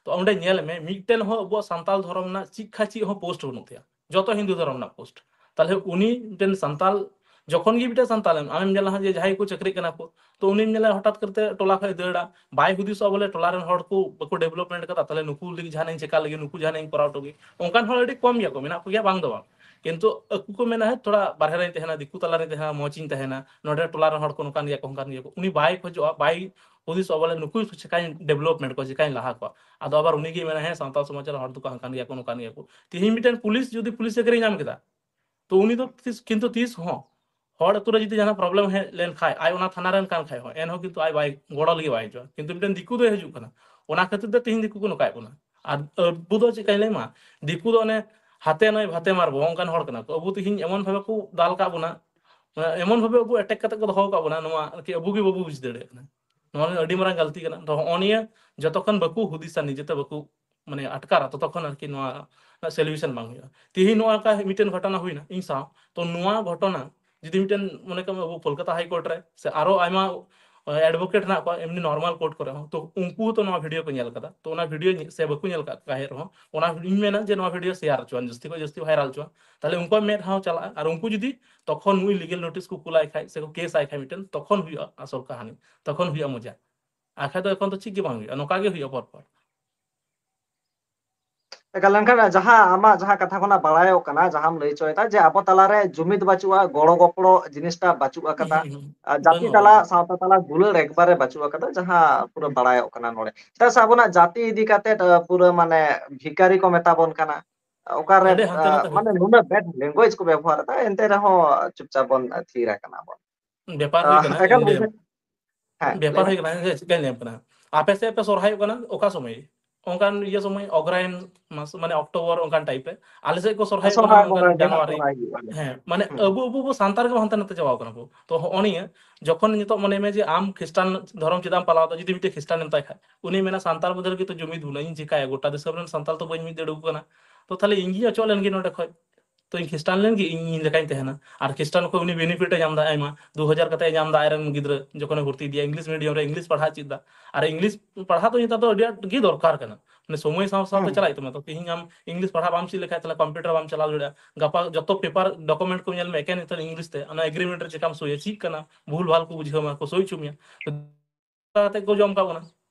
ᱛᱚ ᱚᱸᱰᱮ ᱧᱮᱞ ᱢᱮ, ᱢᱤᱫᱴᱮᱱ ᱦᱚᱸ ᱟᱵᱚᱣᱟᱜ ᱥᱟᱱᱛᱟᱞ ᱫᱷᱚᱨᱚᱢ ᱨᱮᱱᱟᱜ ᱪᱮᱫ ᱠᱷᱟ ᱪᱮᱫ ᱦᱚᱸ post ᱵᱟᱹᱱᱩᱜ ᱛᱟᱭᱟ, ᱡᱚᱛᱚ ᱦᱤᱱᱫᱩ ᱫᱷᱚᱨᱚᱢ ᱨᱮᱱᱟᱜ post᱾ ᱛᱟᱦᱞᱮ ᱩᱱᱤ ᱢᱤᱫᱴᱮᱱ ᱥᱟᱱᱛᱟᱞ, ᱡᱚᱠᱷᱚᱱ ᱜᱮ ᱢᱤᱫᱴᱮᱱ ᱥᱟᱱᱛᱟᱞ ᱮᱢ, ᱟᱢᱮᱢ ᱧᱮᱞᱟ ᱦᱟᱸᱜ ᱡᱮ ᱡᱟᱦᱟᱸᱭ ᱠᱚ ᱪᱟᱹᱠᱨᱤᱜ ᱠᱟᱱᱟ ᱠᱚ, ᱛᱚ ᱩᱱᱤᱢ ᱧᱮᱞᱟ ᱦᱚᱴᱟᱛ ᱠᱟᱨᱛᱮ ᱴᱚᱞᱟ ᱠᱷᱚᱱ ᱫᱟᱹᱲᱟ, ᱵᱟᱭ ᱦᱩᱫᱤᱥᱚᱜᱼᱟ ᱵᱚᱞᱮ ᱴᱚᱞᱟ ᱨᱮᱱ ᱦᱚᱲ ᱠᱚ ᱵᱟᱠᱚ development ᱠᱟᱫᱟ, ᱛᱟᱦᱞᱮ ᱱᱩᱠᱩ ᱞᱟᱹᱜᱤᱫ ᱡᱟᱦᱟᱱᱟᱜ ᱤᱧ ᱪᱮᱠᱟ ᱞᱮᱜᱮ, ᱱᱩᱠᱩ ᱡᱟᱦᱟᱱᱟᱜ ᱤᱧ ᱠᱚᱨᱟᱣ ᱦᱚᱴᱚ ᱜᱮ᱾ ᱚᱱᱠᱟᱱ ᱦᱚᱲ ᱟᱹᱰᱤ ᱠᱚᱢ ᱜᱮᱭᱟ ᱠᱚ, ᱢᱮᱱᱟᱜ ᱠᱚᱜᱮᱭᱟ, ᱵᱟᱝ ᱫᱚ ᱵᱟᱝ, ᱠᱤᱱᱛᱩ ᱟᱠᱚ ᱠᱚ ᱢᱮᱱᱟ, "ᱦᱮᱸ, ᱛᱷᱚᱲᱟ ᱵᱟᱨᱦᱮ ᱨᱮᱧ ᱛᱟᱦᱮᱱᱟ, ᱫᱤᱠᱩ ᱛᱟᱞᱟ ᱨᱮᱧ ᱛᱟᱦᱮᱱᱟ, ᱢᱚᱸᱡᱽ ᱤᱧ ᱛᱟᱦᱮᱱᱟ, ᱱᱚᱰᱮ ᱴᱚᱞᱟ ᱨᱮᱱ ᱦᱚᱲ ᱠᱚ ᱱᱚᱝᱠᱟᱱ ᱜᱮᱭᱟ ᱠᱚ, ᱦᱟᱱᱠᱟᱱ ᱜᱮᱭᱟ ᱠᱚ", ᱩᱱᱤ ᱵᱟᱭ ᱠᱷᱚᱡᱚᱜᱼᱟ, ᱵᱟᱭ ᱦᱩᱫᱤᱥᱚᱜᱼᱟ ᱵᱚᱞᱮ ᱱᱩᱠᱩ ᱪᱮᱠᱟᱧ development ᱠᱚᱣᱟ, ᱪᱮᱠᱟᱧ ᱞᱟᱦᱟ ᱠᱚᱣᱟ᱾ ᱟᱫᱚ ᱟᱵᱟᱨ ᱩᱱᱤ ᱜᱮ ᱢᱮᱱᱟ, "ᱦᱮᱸ, ᱥᱟᱱᱛᱟᱲ ᱥᱚᱢᱟᱡᱽ ᱨᱮᱱ ᱦᱚᱲ ᱫᱚᱠᱚ ᱦᱟᱱᱠᱟᱱ ᱜᱮᱭᱟ ᱠᱚ, ᱱᱚᱝᱠᱟᱱ ᱜᱮᱭᱟ ᱠᱚ᱾" ᱛᱤᱦᱤᱧ ᱢᱤᱫᱴᱮᱱ ᱯᱩᱞᱤᱥ ᱡᱩᱫᱤ ᱯᱩᱞᱤᱥ ᱪᱟᱹᱠᱨᱤ ᱧᱟᱢ ᱠᱮᱫᱟ, ᱛᱚ ᱩᱱᱤ ᱫᱚ ᱛᱤᱥ, ᱠᱤᱱᱛᱩ ᱛᱤᱥ ᱦᱚᱸ ᱦᱚᱲ ᱟᱹᱛᱩ ᱨᱮ ᱡᱩᱫᱤ ᱡᱟᱦᱟᱱᱟᱜ problem ᱦᱮᱡ ᱞᱮᱱ ᱠᱷᱟᱡ, ᱟᱡ ᱚᱱᱟ ᱛᱷᱟᱱᱟ ᱨᱮᱱ ᱠᱟᱱ ᱠᱷᱟᱡ ᱦᱚᱸ, ᱮᱱᱦᱚᱸ ᱠᱤᱱᱛᱩ ᱟᱡ ᱵᱟᱭ, ᱜᱚᱲᱚ ᱞᱟᱹᱜᱤᱫ ᱵᱟᱭ ᱦᱤᱡᱩᱜᱼᱟ, ᱠᱤᱱᱛᱩ ᱢᱤᱫᱴᱮᱱ ᱫᱤᱠᱩ ᱫᱚᱭ ᱦᱤᱡᱩᱜ ᱠᱟᱱᱟ᱾ ᱚᱱᱟ ᱠᱷᱟᱹᱛᱤᱨ ᱛᱮ ᱛᱤᱦᱤᱧ ᱫᱤᱠᱩ ᱠᱚ ᱱᱚᱝᱠᱟᱭᱮᱫ ᱵᱚᱱᱟ᱾ ᱟᱨ ᱟᱵᱚ ᱫᱚ ᱪᱮᱫ ᱠᱟᱧ ᱞᱟᱹᱭ ᱟᱢᱟ, ᱫᱤᱠᱩ ᱫᱚ ᱚᱱᱮ ᱦᱟᱛᱮ ᱱᱟᱭ ᱵᱷᱟᱛᱮ ᱢᱟᱨᱵᱚ, ᱚᱱᱠᱟᱱ ᱦᱚᱲ ᱠᱟᱱᱟ ᱠᱚ᱾ ᱟᱵᱚ ᱛᱤᱦᱤᱧ ᱮᱢᱚᱱ ᱵᱷᱟᱵᱮ ᱠᱚ ᱫᱟᱞ ᱠᱟᱜ ᱵᱚᱱᱟ, ᱮᱢᱚᱱ ᱵᱷᱟᱵᱮ ᱟᱵᱚ attack ᱠᱟᱛᱮ ᱠᱚ ᱫᱚᱦᱚ ᱠᱟᱜ ᱵᱚᱱᱟ, ᱱᱚᱣᱟ ᱟᱨᱠᱤ ᱟᱵᱚ ᱜᱮ ᱵᱟᱵᱚ ᱵᱩᱡᱽ ᱫᱟᱲᱮᱭᱟᱜ ᱠᱟᱱᱟ᱾ ᱱᱚᱣᱟ ᱟᱹᱰᱤ ᱢᱟᱨᱟᱝ ᱜᱟᱹᱞᱛᱤ ᱠᱟᱱᱟ᱾ ᱛᱚ ᱦᱚᱸᱜᱼᱚ ᱱᱤᱭᱟᱹ ᱡᱚᱛᱚᱠᱷᱚᱱ ᱵᱟᱠᱚ ᱦᱩᱫᱤᱥᱟ, ᱱᱤᱡᱮᱛᱮ ᱵᱟᱠᱚ, ᱢᱟᱱᱮ, ᱟᱴᱠᱟᱨᱟ, ᱛᱚᱛᱚᱠᱷᱚᱱ ᱟᱨᱠᱤ ᱱᱚᱣᱟ ᱨᱮᱱᱟᱜ solution ᱵᱟᱝ ᱦᱩᱭᱩᱜᱼᱟ᱾ ᱛᱤᱦᱤᱧ ᱱᱚᱣᱟ ᱠᱟ-, ᱢᱤᱫᱴᱮᱱ ᱜᱷᱚᱴᱚᱱᱟ ᱦᱩᱭᱱᱟ ᱤᱧ ᱥᱟᱶ, ᱛᱚ ᱱᱚᱣᱟ ᱜᱷᱚᱴᱚᱱᱟ ᱡᱩᱫᱤ ᱢᱤᱫᱴᱮᱱ, ᱢᱚᱱᱮ ᱠᱟᱜ ᱢᱮ, ᱟᱵᱚ ᱠᱳᱞᱠᱟᱛᱟ High Court ᱨᱮ ᱥᱮ ᱟᱨᱚ ᱟᱭᱢᱟ advocate ᱦᱮᱱᱟᱜ ᱠᱚᱣᱟ ᱮᱢᱱᱤ normal court ᱠᱚᱨᱮ ᱦᱚᱸ, ᱛᱚ ᱩᱱᱠᱩ ᱦᱚᱸᱛᱚ ᱱᱚᱣᱟ video ᱠᱚ ᱧᱮᱞ ᱠᱟᱫᱟ, ᱛᱚ ᱚᱱᱟ video ᱧᱮ-, ᱥᱮ ᱵᱟᱠᱚ ᱧᱮᱞ ᱠᱟᱜ ᱛᱟᱦᱮᱸᱫ ᱨᱮᱦᱚᱸ, ᱚᱱᱟ ᱤᱧ ᱢᱮᱱᱟ ᱡᱮ ᱱᱚᱣᱟ video share ᱦᱚᱪᱚᱣᱟᱱ, ᱡᱟᱹᱥᱛᱤ ᱠᱷᱚᱱ ᱡᱟᱹᱥᱛᱤ viral ᱦᱚᱪᱚᱣᱟᱱ, ᱛᱟᱦᱞᱮ ᱩᱱᱠᱩᱣᱟᱜ ᱢᱮᱫ ᱦᱟᱸ ᱪᱟᱞᱟᱜᱼᱟ᱾ ᱟᱨ ᱩᱱᱠᱩ ᱡᱩᱫᱤ ᱛᱚᱠᱷᱚᱱ ᱱᱩᱭ legal notice ᱠᱚ ᱠᱩᱞᱟᱭ ᱠᱷᱟᱡ ᱥᱮ ᱠᱚ case ᱟᱭ ᱠᱷᱟᱡ ᱢᱤᱫᱴᱮᱱ, ᱛᱚᱠᱷᱚᱱ ᱦᱩᱭᱩᱜᱼᱟ ᱟᱥᱚᱞ ᱠᱟᱹᱦᱱᱤ, ᱛᱚᱠᱷᱚᱱ ᱦᱩᱭᱩᱜᱼᱟ ᱢᱚᱡᱟ᱾ ᱟᱨ ᱠᱷᱟᱡ ᱫᱚ ᱮᱠᱷᱚᱱ ᱫᱚ ᱪᱮᱫ ᱜᱮ ᱵᱟᱝ ᱦᱩᱭᱩᱜᱼᱟ, ᱱᱚᱝᱠᱟ ᱜᱮ ᱦᱩᱭᱩᱜᱼᱟ ᱯᱚᱨ ᱯᱚᱨ᱾ ᱮᱠᱟᱞ, ᱮᱱᱠᱷᱟᱱ ᱡᱟᱦᱟᱸ ᱟᱢᱟᱜ ᱡᱟᱦᱟᱸ ᱠᱟᱛᱷᱟ ᱠᱷᱚᱱᱟᱜ ᱵᱟᱲᱟᱭᱚᱜ ᱠᱟᱱᱟ, ᱡᱟᱦᱟᱸᱢ ᱞᱟᱹᱭ ᱦᱚᱪᱚᱭᱮᱫᱟ ᱡᱮ ᱟᱵᱚ ᱛᱟᱞᱟᱨᱮ ᱡᱩᱢᱤᱫ ᱵᱟᱹᱪᱩᱜᱼᱟ, ᱜᱚᱲᱚ ᱜᱚᱯᱚᱲᱚ ᱡᱤᱱᱤᱥᱴᱟ ᱵᱟᱹᱪᱩᱜ ᱟᱠᱟᱫᱟ, ᱦᱩᱸ, ᱦᱩᱸ᱾ ᱟᱨ ᱡᱟᱹᱛᱤ ᱵᱟᱹᱱᱩᱜᱼᱟ᱾ ᱛᱟᱞᱟ, ᱥᱟᱶᱛᱟ ᱛᱟᱞᱟ ᱫᱩᱞᱟᱹᱲ ᱮᱠᱵᱟᱨᱮ ᱵᱟᱹᱪᱩᱜ ᱟᱠᱟᱫᱟ, ᱡᱟᱦᱟᱸ ᱯᱩᱨᱟᱹ ᱵᱟᱲᱟᱭᱚᱜ ᱠᱟᱱᱟ ᱱᱚᱰᱮ᱾ ᱪᱮᱫᱟᱜ ᱥᱮ ᱟᱵᱚᱱᱟᱜ ᱡᱟᱹᱛᱤ ᱤᱫᱤ ᱠᱟᱛᱮ, ᱟ, ᱯᱩᱨᱟᱹ ᱢᱟᱱᱮ ᱵᱷᱤᱠᱟᱨᱤ ᱠᱚ ᱢᱮᱛᱟ ᱵᱚᱱ ᱠᱟᱱᱟ, ᱚᱠᱟᱨᱮ, ᱟᱹᱰᱤ ᱦᱟᱱᱛᱮ ᱟ, ᱱᱟᱛᱮ ᱦᱩᱭᱩᱜ ᱢᱟᱱᱮ ᱠᱟᱱᱟ᱾ ᱱᱩᱱᱟᱹᱜ bad language ᱠᱚ ᱵᱮᱵᱚᱦᱟᱨ ᱮᱫᱟ, ᱮᱱᱛᱮ ᱨᱮᱦᱚᱸ ᱪᱩᱯᱪᱟᱯ ᱵᱚᱱ ᱛᱷᱤᱨ ᱟᱠᱟᱱᱟ ᱵᱚᱱ᱾ ᱵᱮᱯᱟᱨ ᱟ, ᱦᱩᱭ ᱠᱟᱱᱟ, ᱮᱠᱟᱞ ᱤᱧ ᱞᱟᱹᱭ ᱜᱚᱢᱠᱮ᱾ ᱟᱢ᱾ ᱦᱮᱸ, ᱞᱟᱹᱭ ᱵᱮᱯᱟᱨ ᱢᱮ᱾ ᱦᱩᱭ ᱠᱟᱱᱟ, ᱦᱮᱸ, ᱪᱮᱫ ᱞᱮᱠᱟᱧ ᱞᱟᱹᱭ ᱟᱢ ᱠᱟᱱᱟ? ᱟᱯᱮ ᱥᱮᱫ ᱯᱮ ᱥᱚᱨᱦᱟᱭᱚᱜ ᱠᱟᱱᱟ ᱚᱠᱟ ᱥᱚᱢᱚᱭ? ᱚᱱᱠᱟᱱ ᱤᱭᱟᱹ ᱥᱚᱢᱚᱭ, ᱚᱜᱽᱨᱟᱭᱤᱱ ᱢᱟᱥ, ᱢᱟᱱᱮ ᱚᱠᱴᱳᱵᱚᱨ, ᱚᱱᱠᱟᱱ type ᱨᱮ᱾ ᱟᱞᱮ ᱥᱮᱫ ᱠᱚ ᱥᱚᱨᱦᱟᱭᱚᱜ ᱠᱟᱱᱟ ᱥᱚᱨᱦᱟᱭ ᱚᱱᱠᱟᱱ ᱵᱚᱸᱜᱟ ᱜᱮ ᱦᱟᱸᱜ ᱡᱟᱱᱩᱣᱟᱨᱤ᱾ ᱥᱚᱨᱦᱟᱭ ᱦᱩᱭᱩᱜᱼᱟ᱾ ᱦᱮᱸ, ᱢᱟᱱᱮ ᱦᱩᱸ᱾ ᱟᱵᱚ, ᱟᱵᱚ, ᱟᱵᱚ ᱥᱟᱱᱛᱟᱲ ᱜᱮ ᱦᱟᱱᱛᱮ ᱱᱟᱛᱮ ᱪᱟᱵᱟᱣ ᱠᱟᱱᱟ ᱵᱚ᱾ ᱛᱚ ᱦᱚᱸᱜᱼᱚ ᱱᱤᱭᱟᱹ ᱡᱚᱠᱷᱚᱱ ᱱᱤᱛᱚᱜ ᱢᱚᱱᱮ ᱢᱮ ᱡᱮ ᱟᱢ ᱠᱷᱨᱤᱥᱴᱟᱱ ᱫᱷᱚᱨᱚᱢ ᱪᱮᱫᱟᱜ ᱮᱢ ᱯᱟᱞᱟᱣ ᱮᱫᱟ, ᱡᱩᱫᱤ ᱢᱤᱫᱴᱮᱱ ᱠᱷᱨᱤᱥᱴᱟᱱ ᱮᱢ ᱛᱟᱭ ᱠᱷᱟᱡ, ᱩᱱᱤ ᱢᱮᱱᱟ, "ᱥᱟᱱᱛᱟᱲ ᱢᱚᱫᱽᱫᱷᱮ ᱨᱮᱜᱮ ᱛᱚ ᱡᱩᱢᱤᱫ ᱵᱟᱹᱱᱩᱜᱼᱟ, ᱤᱧ ᱪᱤᱠᱟᱹᱭᱟ? ᱜᱚᱴᱟ ᱫᱤᱥᱚᱢ ᱨᱮᱱ ᱥᱟᱱᱛᱟᱲ ᱛᱚ ᱵᱟᱹᱧ ᱢᱤᱫ ᱫᱟᱲᱮ ᱟᱠᱚ ᱠᱟᱱᱟ, ᱛᱚ ᱛᱟᱦᱞᱮ ᱤᱧ ᱜᱤᱧ ᱚᱪᱚᱜ ᱞᱮᱱ ᱜᱮ ᱱᱚᱸᱰᱮ ᱠᱷᱚᱡ, ᱛᱚ ᱤᱧ ᱠᱷᱨᱤᱥᱴᱟᱱ ᱞᱮᱱ ᱜᱮ, ᱤᱧ, ᱤᱧ ᱞᱮᱠᱟᱧ ᱛᱟᱦᱮᱱᱟ, ᱟᱨ ᱠᱷᱨᱤᱥᱴᱟᱱ ᱠᱷᱚᱡ ᱩᱱᱤ benefit ᱮ ᱧᱟᱢ ᱮᱫᱟ ᱟᱭᱢᱟ, ᱫᱩ ᱦᱟᱡᱟᱨ ᱠᱟᱛᱮ ᱮ ᱧᱟᱢ ᱮᱫᱟ ᱟᱡᱨᱮᱱ ᱜᱤᱫᱽᱨᱟᱹ ᱡᱚᱠᱷᱚᱱᱮ ᱵᱷᱚᱨᱛᱤ ᱤᱫᱤᱭᱟ, English medium ᱨᱮ English ᱯᱟᱲᱦᱟᱜ ᱪᱮᱫ ᱮᱫᱟ, ᱟᱨ English ᱯᱟᱲᱦᱟᱜ ᱫᱚ ᱱᱮᱛᱟᱨ ᱫᱚ ᱟᱹᱰᱤ ᱟᱸᱴ ᱜᱮ ᱫᱚᱨᱠᱟᱨ ᱠᱟᱱᱟ, ᱢᱟᱱᱮ ᱥᱚᱢᱚᱭ ᱥᱟᱶ ᱥᱟᱶᱛᱮ ᱦᱩᱸ᱾ ᱪᱟᱞᱟᱜ ᱦᱩᱭᱩᱜ ᱛᱟᱢᱟ᱾ ᱛᱚ ᱛᱮᱦᱮᱧ ᱟᱢ English ᱯᱟᱲᱦᱟᱜ ᱵᱟᱢ ᱪᱮᱫ ᱞᱮᱠᱷᱟᱡ ᱛᱟᱦᱞᱮ computer ᱵᱟᱢ ᱪᱟᱞᱟᱣ ᱫᱟᱲᱮᱭᱟᱜᱼᱟ, ᱜᱟᱯᱟ ᱡᱚᱛᱚ paper document ᱠᱚ ᱧᱮᱞ ᱢᱮ ᱮᱠᱮᱱ ᱱᱮᱛᱟᱨ English ᱛᱮ, ᱚᱱᱟ agreement ᱨᱮ ᱪᱮᱠᱟᱢ ᱥᱳᱭᱟ, ᱪᱮᱫ ᱠᱟᱱᱟ, ᱵᱷᱩᱞ ᱵᱷᱟᱞ ᱠᱚ ᱵᱩᱡᱷᱟᱹᱣ ᱢᱟ, ᱠᱚ ᱥᱳᱭ ᱦᱚᱪᱚ ᱢᱮᱭᱟ᱾ ᱠᱟᱛᱮ ᱠᱚ ᱡᱚᱢ ᱠᱟᱜ ᱵᱚᱱᱟ᱾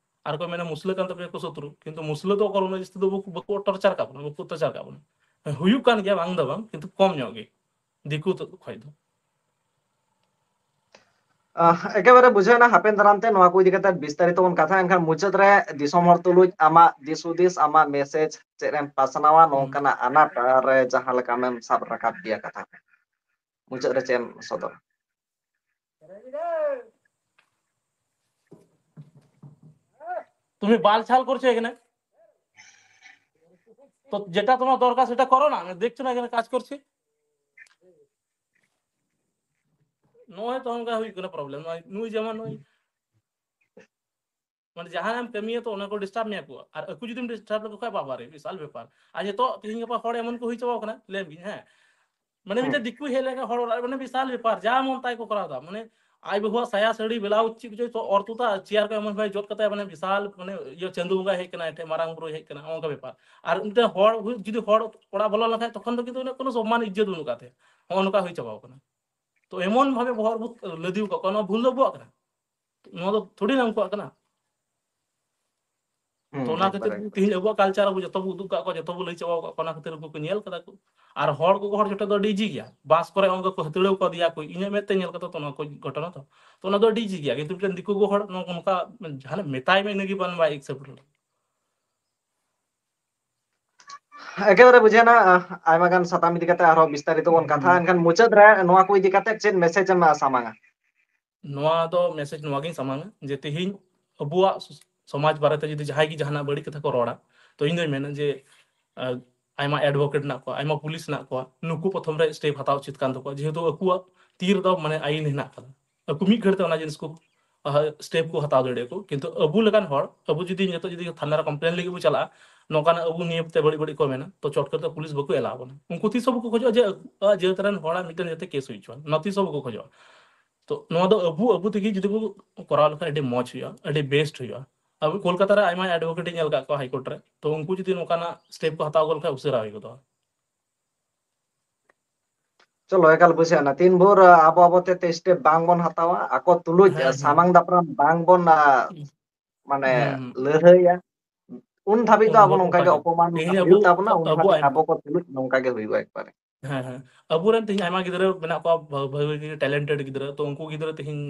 ᱟᱨ ᱠᱚ ᱢᱮᱱᱟ ᱢᱩᱥᱞᱟᱹ ᱠᱟᱱ ᱛᱟᱯᱮᱭᱟ ᱠᱚ ᱥᱚᱛᱨᱩ, ᱠᱤᱱᱛᱩ ᱢᱩᱥᱞᱟᱹ ᱫᱚ ᱚᱠᱚᱨ ᱩᱱᱟᱹᱜ ᱡᱟᱹᱥᱛᱤ ᱫᱚ ᱵᱟᱠᱚ, ᱵᱟᱠᱚ torture ᱠᱟᱜ ᱵᱚᱱᱟ, ᱵᱟᱠᱚ ᱚᱛᱛᱟᱪᱟᱨ ᱠᱟᱜ ᱵᱚᱱᱟ᱾ ᱦᱩᱭᱩᱜ ᱠᱟᱱ ᱜᱮᱭᱟ, ᱵᱟᱝ ᱫᱚ ᱵᱟᱝ, ᱠᱤᱱᱛᱩ ᱠᱚᱢ ᱧᱚᱜ ᱜᱮ ᱫᱤᱠᱩ ᱛᱚ ᱠᱷᱚᱡ ᱫᱚ᱾ ᱟᱦ, ᱮᱠᱮᱵᱟᱨᱮ ᱵᱩᱡᱷᱟᱹᱣ ᱮᱱᱟ, ᱦᱟᱯᱮᱱ ᱫᱟᱨᱟᱢ ᱛᱮ ᱱᱚᱣᱟ ᱠᱚ ᱤᱫᱤ ᱠᱟᱛᱮ ᱵᱤᱥᱛᱟᱨᱤᱛᱚ ᱵᱚᱱ ᱠᱟᱛᱷᱟᱜᱼᱟ᱾ ᱮᱱᱠᱷᱟᱱ ᱢᱩᱪᱟᱹᱫ ᱨᱮ ᱫᱤᱥᱚᱢ ᱦᱚᱲ ᱛᱩᱞᱩᱡ ᱟᱢᱟᱜ ᱫᱤᱥ ᱦᱩᱫᱤᱥ, ᱟᱢᱟᱜ message ᱪᱮᱫ ᱮᱢ ᱯᱟᱥᱱᱟᱣᱟ ᱦᱩᱸ᱾ ᱱᱚᱝᱠᱟᱱᱟᱜ ᱟᱱᱟᱴ ᱨᱮ ᱡᱟᱦᱟᱸ ᱞᱮᱠᱟ ᱟᱢᱮᱢ ᱥᱟᱵ ᱨᱟᱠᱟᱵ ᱜᱮᱭᱟ ᱠᱟᱛᱷᱟ ᱠᱚ? ᱢᱩᱪᱟᱹᱫ ᱨᱮ ᱪᱮᱫ ᱮᱢ ᱥᱚᱫᱚᱨᱟ? তুমি বাল ছাল করছো এখানে? তো যেটা তোমার দরকার সেটা করো না, আমি দেখছো না এখানে কাজ করছি। ᱱᱚᱜᱼᱚᱭ ᱛᱚ ᱚᱱᱠᱟ ᱦᱩᱭᱩᱜ ᱠᱟᱱᱟ problem᱾ ᱱᱚᱜᱼᱚᱭ ᱱᱩᱭ ᱡᱮᱢᱚᱱ ᱱᱩᱭ, ᱢᱟᱱᱮ ᱡᱟᱦᱟᱸᱭᱮᱢ ᱠᱟᱹᱢᱤᱭᱟ ᱛᱚ ᱚᱱᱟ ᱠᱚ disturb ᱢᱮᱭᱟ ᱠᱚ, ᱟᱨ ᱟᱠᱚ ᱡᱩᱫᱤᱢ disturb ᱞᱮᱠᱚ ᱠᱷᱟᱡ ᱵᱟᱵᱟᱨᱮ ᱵᱤᱥᱟᱞ ᱵᱮᱯᱟᱨ᱾ ᱟᱨ ᱱᱤᱛᱚᱜ ᱛᱮᱦᱮᱧ ᱜᱟᱯᱟ ᱦᱚᱲ ᱮᱢᱚᱱ ᱠᱚ ᱦᱩᱭ ᱪᱟᱵᱟᱣ ᱠᱟᱱᱟ, ᱞᱟᱹᱭ ᱟᱢ ᱜᱤᱧ, ᱦᱮᱸ, ᱢᱟᱱᱮ ᱦᱩᱸ᱾ ᱢᱤᱫᱴᱮᱱ ᱫᱤᱠᱩᱭ ᱦᱮᱡ ᱞᱮᱱᱠᱷᱟᱱ ᱦᱚᱲ ᱚᱲᱟᱜ ᱨᱮ, ᱢᱟᱱᱮ ᱵᱤᱥᱟᱞ ᱵᱮᱯᱟᱨ, ᱡᱟ ᱢᱚᱱ ᱛᱟᱭ ᱠᱚ ᱠᱚᱨᱟᱣ ᱮᱫᱟ, ᱢᱟᱱᱮ ᱟᱡ ᱵᱟᱹᱦᱩᱣᱟᱜ ᱥᱟᱭᱟ ᱥᱟᱹᱲᱤ blouse ᱪᱮᱫ ᱠᱚᱪᱚ ᱛᱚ ᱚᱨ ᱛᱩᱫᱟ, chair ᱠᱚ ᱮᱢᱚᱱ ᱵᱷᱟᱵᱮ ᱡᱚᱫ ᱠᱟᱛᱮ, ᱢᱟᱱᱮ ᱵᱤᱥᱟᱞ, ᱢᱟᱱᱮ ᱤᱭᱟᱹ ᱪᱟᱸᱫᱳ ᱵᱚᱸᱜᱟᱭ ᱦᱮᱡ ᱠᱟᱱᱟ, ᱟᱡ ᱴᱷᱮᱱ ᱢᱟᱨᱟᱝ ᱵᱩᱨᱩᱭ ᱦᱮᱡ ᱠᱟᱱᱟ, ᱱᱚᱜᱼᱚ ᱱᱚᱝᱠᱟ ᱵᱮᱯᱟᱨ᱾ ᱟᱨ ᱢᱤᱫᱴᱮᱱ ᱦᱚᱲ ᱦᱩᱭ-, ᱡᱩᱫᱤ ᱦᱚᱲ ᱚᱲᱟᱜ ᱵᱚᱞᱚ ᱞᱮᱱᱠᱷᱟᱱ ᱛᱚᱠᱷᱚᱱ ᱫᱚ ᱠᱤᱱᱛᱩ ᱩᱱᱤᱭᱟᱜ ᱠᱳᱱᱳ ᱥᱚᱢᱢᱟᱱ ᱤᱡᱽᱡᱚᱛ ᱵᱟᱹᱱᱩᱜ ᱟᱠᱟᱫ ᱛᱟᱭᱟ, ᱱᱚᱜᱼᱚ ᱱᱚᱝᱠᱟ ᱦᱩᱭ ᱪᱟᱵᱟᱣ ᱠᱟᱱᱟ᱾ ᱛᱚ ᱮᱢᱚᱱ ᱵᱷᱟᱵᱮ ᱵᱚᱦᱚᱜ ᱨᱮᱵᱚ ᱞᱟᱫᱮ ᱟᱠᱟᱫ ᱠᱚᱣᱟ, ᱱᱚᱣᱟ ᱵᱷᱩᱞ ᱫᱚ ᱟᱵᱚᱣᱟᱜ ᱠᱟᱱᱟ, ᱱᱚᱣᱟ ᱫᱚ ᱛᱷᱚᱲᱤ ᱱᱟ ᱩᱱᱠᱩᱣᱟᱜ ᱠᱟᱱᱟ᱾ ᱛᱚ ᱚᱱᱟ ᱠᱷᱟᱹᱛᱤᱨ ᱛᱮᱦᱤᱧ ᱟᱵᱚᱣᱟᱜ culture ᱟᱵᱚ ᱡᱚᱛᱚ ᱵᱚ ᱩᱫᱩᱜ ᱠᱟᱜ ᱠᱚᱣᱟ, ᱡᱚᱛᱚ ᱵᱚ ᱞᱟᱹᱭ ᱪᱟᱵᱟ ᱠᱟᱜ ᱠᱚᱣᱟ, ᱚᱱᱟ ᱠᱷᱟᱹᱛᱤᱨ ᱩᱱᱠᱩ ᱠᱚ ᱧᱮᱞ ᱠᱟᱫᱟ ᱠᱚ᱾ ᱟᱨ ᱦᱚᱲ ᱜᱚᱜᱚ ᱦᱚᱲ ᱡᱚᱴᱮᱫ ᱫᱚ ᱟᱹᱰᱤ easy ᱜᱮᱭᱟ, ᱵᱟᱥ ᱠᱚᱨᱮ ᱚᱱᱠᱟ ᱠᱚ ᱦᱟᱹᱛᱲᱟᱹᱣ ᱠᱟᱫᱮᱭᱟ ᱠᱚ, ᱤᱧᱟᱹᱜ ᱢᱮᱫ ᱛᱮ ᱧᱮᱞ ᱠᱟᱛᱮ ᱛᱚ ᱱᱚᱣᱟ ᱠᱚ ᱜᱷᱚᱴᱚᱱᱟ ᱛᱚ᱾ ᱛᱚ ᱚᱱᱟ ᱫᱚ ᱟᱹᱰᱤ easy ᱜᱮᱭᱟ, ᱠᱤᱱᱛᱩ ᱢᱤᱫᱴᱮᱱ ᱫᱤᱠᱩ ᱜᱚᱜᱚ ᱦᱚᱲ ᱱᱚᱝᱠᱟ ᱡᱟᱦᱟᱱᱟᱜ ᱢᱮᱛᱟᱭ ᱢᱮ ᱤᱱᱟᱹ ᱜᱮ ᱵᱟᱝ ᱵᱟᱭ accept ᱞᱮᱫᱟ᱾ ᱮᱠᱮᱵᱟᱨᱮ ᱵᱩᱡᱷᱟᱹᱣᱱᱟ᱾ ᱟᱭᱢᱟ ᱜᱟᱱ ᱥᱟᱛᱟᱢ ᱤᱫᱤ ᱠᱟᱛᱮ ᱟᱨᱦᱚᱸ ᱵᱤᱥᱛᱟᱨᱤᱛᱚ ᱵᱚᱱ ᱠᱟᱛᱷᱟ, ᱮᱱᱠᱷᱟᱱ ᱢᱩᱪᱟᱹᱫ ᱨᱮ ᱱᱚᱣᱟ ᱠᱚ ᱤᱫᱤ ᱠᱟᱛᱮ ᱪᱮᱫ message ᱮᱢ ᱥᱟᱢᱟᱝᱟ? ᱱᱚᱣᱟ ᱫᱚ message ᱱᱚᱣᱟ ᱜᱤᱧ ᱥᱟᱢᱟᱝᱟ ᱡᱮ ᱛᱮᱦᱮᱧ ᱟᱵᱚᱣᱟᱜ ᱥᱚᱢᱟᱡᱽ ᱵᱟᱨᱮᱛᱮ ᱡᱩᱫᱤ ᱡᱟᱦᱟᱸᱭ ᱜᱮ ᱡᱟᱦᱟᱱᱟᱜ ᱵᱟᱹᱲᱤᱡ ᱠᱟᱛᱷᱟ ᱠᱚ ᱨᱚᱲᱟ, ᱛᱚ ᱤᱧ ᱫᱚᱧ ᱢᱮᱱᱟ ᱡᱮ ᱟᱭᱢᱟ advocate ᱢᱮᱱᱟᱜ ᱠᱚᱣᱟ, ᱟᱭᱢᱟ ᱯᱩᱞᱤᱥ ᱢᱮᱱᱟᱜ ᱠᱚᱣᱟ, ᱱᱩᱠᱩ ᱯᱨᱚᱛᱷᱚᱢ ᱨᱮ step ᱦᱟᱛᱟᱣ ᱩᱪᱤᱛ ᱠᱟᱱ ᱛᱟᱠᱚᱣᱟ, ᱡᱮᱦᱮᱛᱩ ᱟᱠᱚᱣᱟᱜ ᱛᱤ ᱨᱮᱫᱚ ᱢᱟᱱᱮ ᱟᱹᱭᱤᱱ ᱦᱮᱱᱟᱜ ᱠᱟᱫᱟ᱾ ᱟᱠᱚ ᱢᱤᱫ ᱜᱷᱟᱹᱲᱤᱡ ᱛᱮ ᱚᱱᱟ ᱡᱤᱱᱤᱥ ᱠᱚ step ᱠᱚ ᱦᱟᱛᱟᱣ ᱫᱟᱲᱮᱭᱟᱜᱼᱟ ᱠᱚ᱾ ᱠᱤᱱᱛᱩ ᱟᱵᱚ ᱞᱮᱠᱟᱱ ᱦᱚᱲ, ᱟᱵᱚ ᱡᱩᱫᱤ ᱱᱤᱛᱚᱜ ᱡᱩᱫᱤ ᱛᱷᱟᱱᱟ ᱨᱮ complain ᱞᱟᱹᱜᱤᱫ ᱵᱚ ᱪᱟᱞᱟᱜᱼᱟ, ᱱᱚᱝᱠᱟᱱᱟᱜ ᱟᱵᱚ ᱱᱤᱭᱮ ᱛᱮ ᱵᱟᱹᱲᱤᱡ ᱵᱟᱹᱲᱤᱡ ᱠᱚ ᱢᱮᱱᱟ, ᱛᱚ ᱪᱚᱴ ᱠᱟᱛᱮ ᱯᱩᱞᱤᱥ ᱵᱟᱠᱚ ᱮᱞᱟᱣ ᱵᱚᱱᱟ᱾ ᱩᱱᱠᱩ ᱛᱤᱥ ᱦᱚᱸ ᱵᱟᱠᱚ ᱠᱷᱚᱡᱚᱜᱼᱟ ᱡᱮ ᱟᱠᱚᱣᱟᱜ ᱡᱟᱹᱛ ᱨᱮᱱ ᱦᱚᱲᱟᱜ ᱢᱤᱫᱴᱮᱱ ᱡᱟᱛᱮ case ᱦᱩᱭ ᱦᱚᱪᱚᱣᱟᱱ, ᱱᱚᱣᱟ ᱛᱤᱥ ᱦᱚᱸ ᱵᱟᱠᱚ ᱠᱷᱚᱡᱚᱜᱼᱟ᱾ ᱛᱚ ᱱᱚᱣᱟ ᱫᱚ ᱟᱵᱚ ᱟᱵᱚ ᱛᱮᱜᱮ ᱡᱩᱫᱤ ᱵᱚ ᱠᱚᱨᱟᱣ ᱞᱮᱠᱷᱟᱱ ᱟᱹᱰᱤ ᱢᱚᱡᱽ ᱦᱩᱭᱩᱜᱼᱟ, ᱟᱹᱰᱤ best ᱦᱩᱭᱩᱜᱼᱟ᱾ ᱟᱵᱚ ᱠᱳᱞᱠᱟᱛᱟ ᱨᱮ ᱟᱭᱢᱟ advocate ᱤᱧ ᱧᱮᱞ ᱟᱠᱟᱫ ᱠᱚᱣᱟ High Court ᱨᱮ, ᱛᱚ ᱩᱱᱠᱩ ᱡᱩᱫᱤ ᱱᱚᱝᱠᱟᱱᱟᱜ step ᱠᱚ ᱦᱟᱛᱟᱣ ᱜᱚᱫ ᱞᱮᱠᱷᱟᱱ ᱩᱥᱟᱹᱨᱟ ᱦᱩᱭ ᱜᱚᱫᱚᱜᱼᱟ᱾ ᱪᱚᱞᱚ, ᱮᱠᱟᱞ ᱵᱩᱡᱷᱟᱹᱣ ᱮᱱᱟ᱾ ᱛᱤᱱ ᱵᱷᱳᱨ ᱟᱵᱚ ᱟᱵᱚ ᱛᱮ step ᱵᱟᱝ ᱵᱚᱱ ᱦᱟᱛᱟᱣᱟ, ᱟᱠᱚ ᱛᱩᱞᱩᱡ ᱦᱮᱸ, ᱦᱮᱸ᱾ ᱥᱟᱢᱟᱝ ᱫᱟᱯᱨᱟᱢ ᱵᱟᱝ ᱵᱚᱱ, ᱟ, ᱦᱩᱸ, ᱢᱟᱱᱮ ᱦᱩᱸ, ᱦᱩᱸ᱾ ᱞᱟᱹᱲᱦᱟᱹᱭᱟ, ᱩᱱ ᱫᱷᱟᱹᱵᱤᱡ ᱫᱚ ᱩᱱ ᱟᱵᱚ ᱵᱷᱳᱨ ᱱᱚᱝᱠᱟ ᱚᱱᱠᱟ ᱜᱮ ᱜᱮ᱾ ᱚᱯᱚᱢᱟᱱ ᱛᱮᱦᱮᱧ ᱦᱩᱭᱩᱜ ᱟᱵᱚ, ᱛᱟᱵᱚᱱᱟ, ᱩᱱ ᱟᱵᱚ ᱫᱷᱟᱹᱵᱤᱡ ᱟᱭᱢᱟ ᱟᱵᱚ ᱠᱚ ᱛᱩᱞᱩᱡ ᱱᱚᱝᱠᱟ ᱜᱮ ᱦᱩᱭᱩᱜᱼᱟ ᱮᱠᱵᱟᱨᱮ᱾ ᱦᱮᱸ, ᱦᱮᱸ᱾ ᱟᱵᱚᱨᱮᱱ ᱛᱮᱦᱮᱧ ᱟᱭᱢᱟ ᱜᱤᱫᱽᱨᱟᱹ ᱢᱮᱱᱟᱜ ᱠᱚᱣᱟ, ᱵᱷᱟ-, ᱵᱷᱟᱹᱜᱤ ᱜᱮ talented ᱜᱤᱫᱽᱨᱟᱹ, ᱛᱚ ᱩᱱᱠᱩ ᱜᱤᱫᱽᱨᱟᱹ ᱛᱮᱦᱮᱧ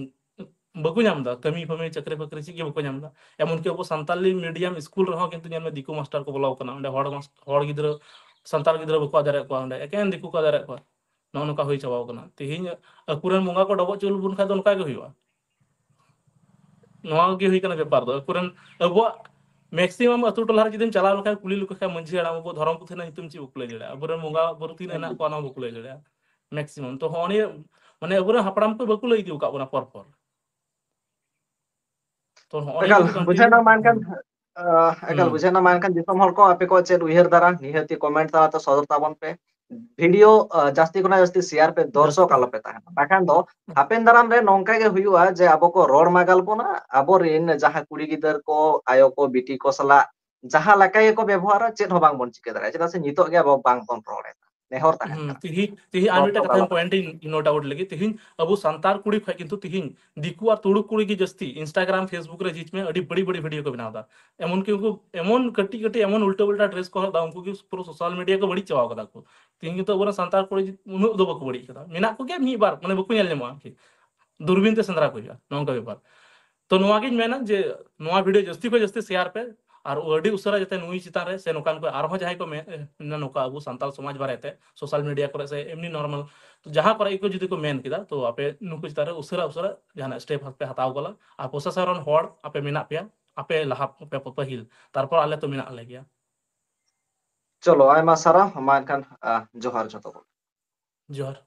ᱵᱟᱠᱚ ᱧᱟᱢ ᱮᱫᱟ, ᱠᱟᱹᱢᱤ ᱯᱷᱟᱹᱢᱤ, ᱪᱟᱹᱠᱨᱤ ᱵᱟᱹᱠᱨᱤ ᱪᱮᱫ ᱜᱮ ᱵᱟᱠᱚ ᱧᱟᱢ ᱮᱫᱟ᱾ ᱮᱢᱚᱱ ᱠᱤ ᱟᱵᱚ ᱥᱟᱱᱛᱟᱞᱤ medium ᱥᱠᱩᱞ ᱨᱮᱦᱚᱸ ᱠᱤᱱᱛᱩ ᱧᱮᱞ ᱢᱮ ᱫᱤᱠᱩ ᱢᱟᱥᱴᱟᱨ ᱠᱚ ᱵᱚᱞᱚ ᱟᱠᱟᱱᱟ, ᱚᱸᱰᱮ ᱦᱚᱲ ᱢᱟᱥ-, ᱦᱚᱲ ᱜᱤᱫᱽᱨᱟᱹ, ᱥᱟᱱᱛᱟᱲ ᱜᱤᱫᱽᱨᱟᱹ ᱵᱟᱠᱚ ᱟᱫ ᱫᱟᱲᱮᱭᱟᱜ ᱠᱚᱣᱟ, ᱚᱸᱰᱮ ᱮᱠᱮᱱ ᱫᱤᱠᱩ ᱠᱚ ᱟᱫ ᱫᱟᱲᱮᱭᱟᱜ ᱠᱚᱣᱟ᱾ ᱱᱚᱜᱼᱚ ᱱᱚᱝᱠᱟ ᱦᱩᱭ ᱪᱟᱵᱟᱣ ᱠᱟᱱᱟ᱾ ᱛᱮᱦᱮᱧ ᱟᱠᱚᱨᱮᱱ ᱵᱚᱸᱜᱟ ᱠᱚ ᱰᱚᱵᱚᱜ ᱪᱩᱞ ᱵᱚᱱ ᱠᱷᱟᱡ ᱫᱚ ᱱᱚᱝᱠᱟ ᱜᱮ ᱦᱩᱭᱩᱜᱼᱟ᱾ ᱱᱚᱣᱟ ᱜᱮ ᱦᱩᱭ ᱠᱟᱱᱟ ᱵᱮᱯᱟᱨ ᱫᱚ᱾ ᱟᱠᱚᱨᱮᱱ ᱟᱵᱚᱣᱟᱜ maximum ᱟᱹᱛᱩ ᱴᱚᱞᱟ ᱨᱮ ᱡᱩᱫᱤᱢ ᱪᱟᱞᱟᱣ ᱞᱮᱱᱠᱷᱟᱱ ᱠᱩᱞᱤ ᱞᱮᱠᱚ ᱠᱷᱟᱱ ᱢᱟᱹᱡᱷᱤ ᱦᱟᱲᱟᱢ ᱟᱵᱚ ᱫᱷᱚᱨᱚᱢ ᱯᱩᱛᱷᱤ ᱨᱮᱱᱟᱜ ᱧᱩᱛᱩᱢ ᱪᱮᱫ ᱵᱟᱠᱚ ᱞᱟᱹᱭ ᱫᱟᱲᱮᱭᱟᱜᱼᱟ᱾ ᱟᱵᱚᱨᱮᱱ ᱵᱚᱸᱜᱟ ᱵᱩᱨᱩ ᱛᱤᱱᱟᱹᱜ ᱦᱮᱱᱟᱜ ᱠᱚᱣᱟ ᱚᱱᱟ ᱦᱚᱸ ᱵᱟᱠᱚ ᱞᱟᱹᱭ ᱫᱟᱲᱮᱭᱟᱜᱼᱟ᱾ Maximum᱾ ᱛᱚ ᱦᱚᱸᱜᱼᱚ ᱱᱤᱭᱟᱹ ᱢᱟᱱᱮ ᱟᱵᱚᱨᱮᱱ ᱦᱟᱯᱲᱟᱢ ᱠᱚ ᱵᱟᱠᱚ ᱞᱟᱹᱭ ᱤᱫᱤ ᱟᱠᱟᱫ ᱵᱚᱱᱟ ᱯᱚᱨ ᱯᱚᱨ᱾ ᱛᱚ ᱦᱚᱸᱜᱼᱚ ᱱᱤᱭᱟᱹ ᱮᱠᱟᱞ, ᱡᱩᱫᱤ continue ᱵᱩᱡᱷᱟᱹᱣᱱᱟ᱾ ᱢᱟ ᱮᱱᱠᱷᱟᱱ, ᱦᱩᱸ᱾ ᱟᱸ, ᱮᱠᱟᱞ, ᱦᱩᱸ᱾ ᱵᱩᱡᱷᱟᱹᱣᱱᱟ᱾ ᱢᱟ ᱮᱱᱠᱷᱟᱱ ᱫᱤᱥᱚᱢ ᱦᱚᱲ ᱠᱚ ᱟᱯᱮ ᱠᱚ ᱪᱮᱫ ᱩᱭᱦᱟᱹᱨ ᱫᱷᱟᱨᱟ ᱱᱤᱦᱟᱹᱛᱤ comment ᱛᱟᱞᱟᱛᱮ ᱥᱚᱫᱚᱨ ᱛᱟᱵᱚᱱ ᱯᱮ᱾ video, ᱟᱸ, ᱡᱟᱹᱥᱛᱤ ᱠᱷᱚᱱᱟᱜ ᱡᱟᱹᱥᱛᱤ share ᱯᱮ, ᱫᱚᱨᱥᱚᱠ ᱡᱟᱹᱥᱛᱤ᱾ ᱟᱞᱚᱯᱮ ᱛᱟᱦᱮᱱᱟ᱾ ᱵᱟᱠᱷᱟᱱ ᱫᱚ ᱦᱟᱯᱮᱱ ᱫᱟᱨᱟᱢ ᱨᱮ ᱱᱚᱝᱠᱟ ᱜᱮ ᱦᱩᱭᱩᱜᱼᱟ ᱡᱮ ᱟᱵᱚ ᱠᱚ ᱨᱚᱲ ᱢᱟᱜᱟᱞ ᱵᱚᱱᱟ, ᱟᱵᱚᱨᱮᱱ ᱡᱟᱦᱟᱸ ᱠᱩᱲᱤ ᱜᱤᱫᱟᱹᱨ ᱠᱚ, ᱟᱭᱳ ᱠᱚ, ᱵᱤᱴᱤ ᱠᱚ ᱥᱟᱞᱟᱜ ᱡᱟᱦᱟᱸ ᱞᱮᱠᱟ ᱜᱮᱠᱚ ᱵᱮᱵᱚᱦᱟᱨᱟ, ᱪᱮᱫ ᱦᱚᱸ ᱵᱟᱝᱵᱚᱱ ᱪᱤᱠᱟᱹ ᱫᱟᱲᱮᱭᱟᱜᱼᱟ, ᱪᱮᱫᱟᱜ ᱥᱮ ᱱᱤᱛᱚᱜ ᱜᱮ ᱟᱵᱚ ᱵᱟᱝᱵᱚᱱ ᱨᱚᱲᱮᱫᱟ᱾ ᱱᱮᱦᱚᱨ ᱛᱟᱦᱮᱱ ᱦᱩᱸ, ᱠᱟᱱᱟ᱾ ᱛᱤᱦᱤᱧ ᱛᱤᱦᱤᱧ ᱟᱨ ᱱᱚᱣᱟ ᱢᱤᱫᱴᱮᱱ ᱠᱚ ᱠᱟᱛᱷᱟ ᱟᱞᱟᱫᱟ᱾ ᱯᱚᱭᱮᱱᱴ ᱤᱧ ᱱᱳᱴ ᱟᱣᱩᱴ ᱞᱟᱹᱜᱤᱫ, ᱛᱤᱦᱤᱧ ᱟᱵᱚ ᱥᱟᱱᱛᱟᱲ ᱠᱩᱲᱤ ᱠᱷᱚᱱ ᱠᱤᱱᱛᱩ ᱛᱤᱦᱤᱧ ᱫᱤᱠᱩ ᱟᱨ ᱛᱩᱲᱩᱠ ᱠᱩᱲᱤ ᱜᱮ ᱡᱟᱹᱥᱛᱤ Instagram, Facebook ᱨᱮ ᱡᱷᱤᱡ ᱢᱮ, ᱟᱹᱰᱤ ᱵᱟᱹᱲᱤᱡ ᱵᱟᱹᱲᱤᱡ ᱵᱷᱤᱰᱤᱭᱳ ᱠᱚ ᱵᱮᱱᱟᱣ ᱮᱫᱟ᱾ ᱮᱢᱚᱱ ᱠᱤ ᱩᱱᱠᱩ ᱮᱢᱚᱱ ᱠᱟᱹᱴᱤᱡ ᱠᱟᱹᱴᱤᱡ ᱮᱢᱚᱱ ᱩᱞᱴᱟᱹ ᱯᱟᱞᱴᱟ ᱰᱨᱮᱥ ᱠᱚ ᱦᱚᱨᱚᱜ ᱮᱫᱟ, ᱩᱱᱠᱩ ᱜᱮ ᱯᱩᱨᱟᱹ ᱥᱳᱥᱟᱞ ᱢᱤᱰᱤᱭᱟ ᱠᱚ ᱵᱟᱹᱲᱤᱡ ᱪᱟᱵᱟ ᱠᱟᱫᱟ ᱠᱚ᱾ ᱛᱤᱦᱤᱧ ᱠᱤᱱᱛᱩ ᱟᱵᱚᱨᱮᱱ ᱥᱟᱱᱛᱟᱲ ᱠᱩᱲᱤ ᱩᱱᱟᱹᱜ ᱫᱚ ᱵᱟᱠᱚ ᱵᱟᱹᱲᱤᱡ ᱠᱟᱫᱟ, ᱢᱮᱱᱟᱜ ᱠᱚᱜᱮᱭᱟ ᱢᱤᱫ ᱵᱟᱨ, ᱢᱟᱱᱮ ᱵᱟᱠᱚ ᱧᱮᱞ ᱧᱟᱢᱚᱜᱼᱟ ᱟᱨᱠᱤ, ᱫᱩᱨᱵᱤᱱ ᱛᱮ ᱥᱮᱸᱫᱽᱨᱟ ᱠᱚ ᱦᱩᱭᱩᱜᱼᱟ, ᱱᱚᱝᱠᱟ ᱵᱮᱯᱟᱨ᱾ ᱛᱚ ᱱᱚᱣᱟ ᱜᱤᱧ ᱢᱮᱱᱟ ᱡᱮ ᱱᱚᱣᱟ ᱵᱷᱤᱰᱤᱭᱳ ᱡᱟᱹᱥᱛᱤ ᱠᱷᱚᱱ ᱡᱟᱹᱥᱛᱤ ᱥᱮᱭᱟᱨ ᱯᱮ, ᱟᱨ ᱟᱹᱰᱤ ᱩᱥᱟᱹᱨᱟ ᱡᱟᱛᱮ ᱱᱩᱭ ᱪᱮᱛᱟᱱ ᱨᱮ ᱥᱮ ᱱᱚᱝᱠᱟᱱ ᱠᱚ ᱟᱨᱦᱚᱸ ᱡᱟᱦᱟᱸᱭ ᱠᱚ ᱢᱮ-, ᱱᱚᱝᱠᱟ ᱟᱵᱚ ᱥᱟᱱᱛᱟᱲ ᱥᱚᱢᱟᱡᱽ ᱵᱟᱨᱮᱛᱮ ᱥᱳᱥᱟᱞ ᱢᱤᱰᱤᱭᱟ ᱠᱚᱨᱮ ᱥᱮ ᱮᱢᱱᱤ ᱱᱚᱨᱢᱟᱞ ᱡᱟᱦᱟᱸ ᱠᱚᱨᱮ ᱜᱮᱠᱚ ᱡᱩᱫᱤ ᱠᱚ ᱢᱮᱱ ᱠᱮᱫᱟ, ᱛᱚ ᱟᱯᱮ ᱱᱩᱠᱩ ᱪᱮᱛᱟᱱ ᱨᱮ ᱩᱥᱟᱹᱨᱟ ᱩᱥᱟᱹᱨᱟ ᱡᱟᱦᱟᱱᱟᱜ ᱥᱴᱮᱯ ᱯᱮ ᱦᱟᱛᱟᱣ ᱜᱚᱞᱟ᱾ ᱟᱨ ᱯᱨᱚᱥᱟᱥᱚᱱ ᱨᱮᱱ ᱦᱚᱲ ᱟᱯᱮ ᱢᱮᱱᱟᱜ ᱯᱮᱭᱟ, ᱟᱯᱮ ᱞᱟᱦᱟ ᱯᱮ ᱯᱟᱹᱦᱤᱞ, ᱛᱟᱨᱯᱚᱨ ᱟᱞᱮ ᱛᱚ ᱢᱮᱱᱟᱜ ᱞᱮ ᱜᱮᱭᱟ᱾ ᱪᱚᱞᱚ, ᱟᱭᱢᱟ ᱥᱟᱨᱦᱟᱣ᱾ ᱢᱟ ᱮᱱᱠᱷᱟᱱ, ᱟᱦ, ᱡᱚᱦᱟᱨ ᱡᱷᱚᱛᱚ ᱠᱚ᱾ ᱡᱚᱦᱟᱨ᱾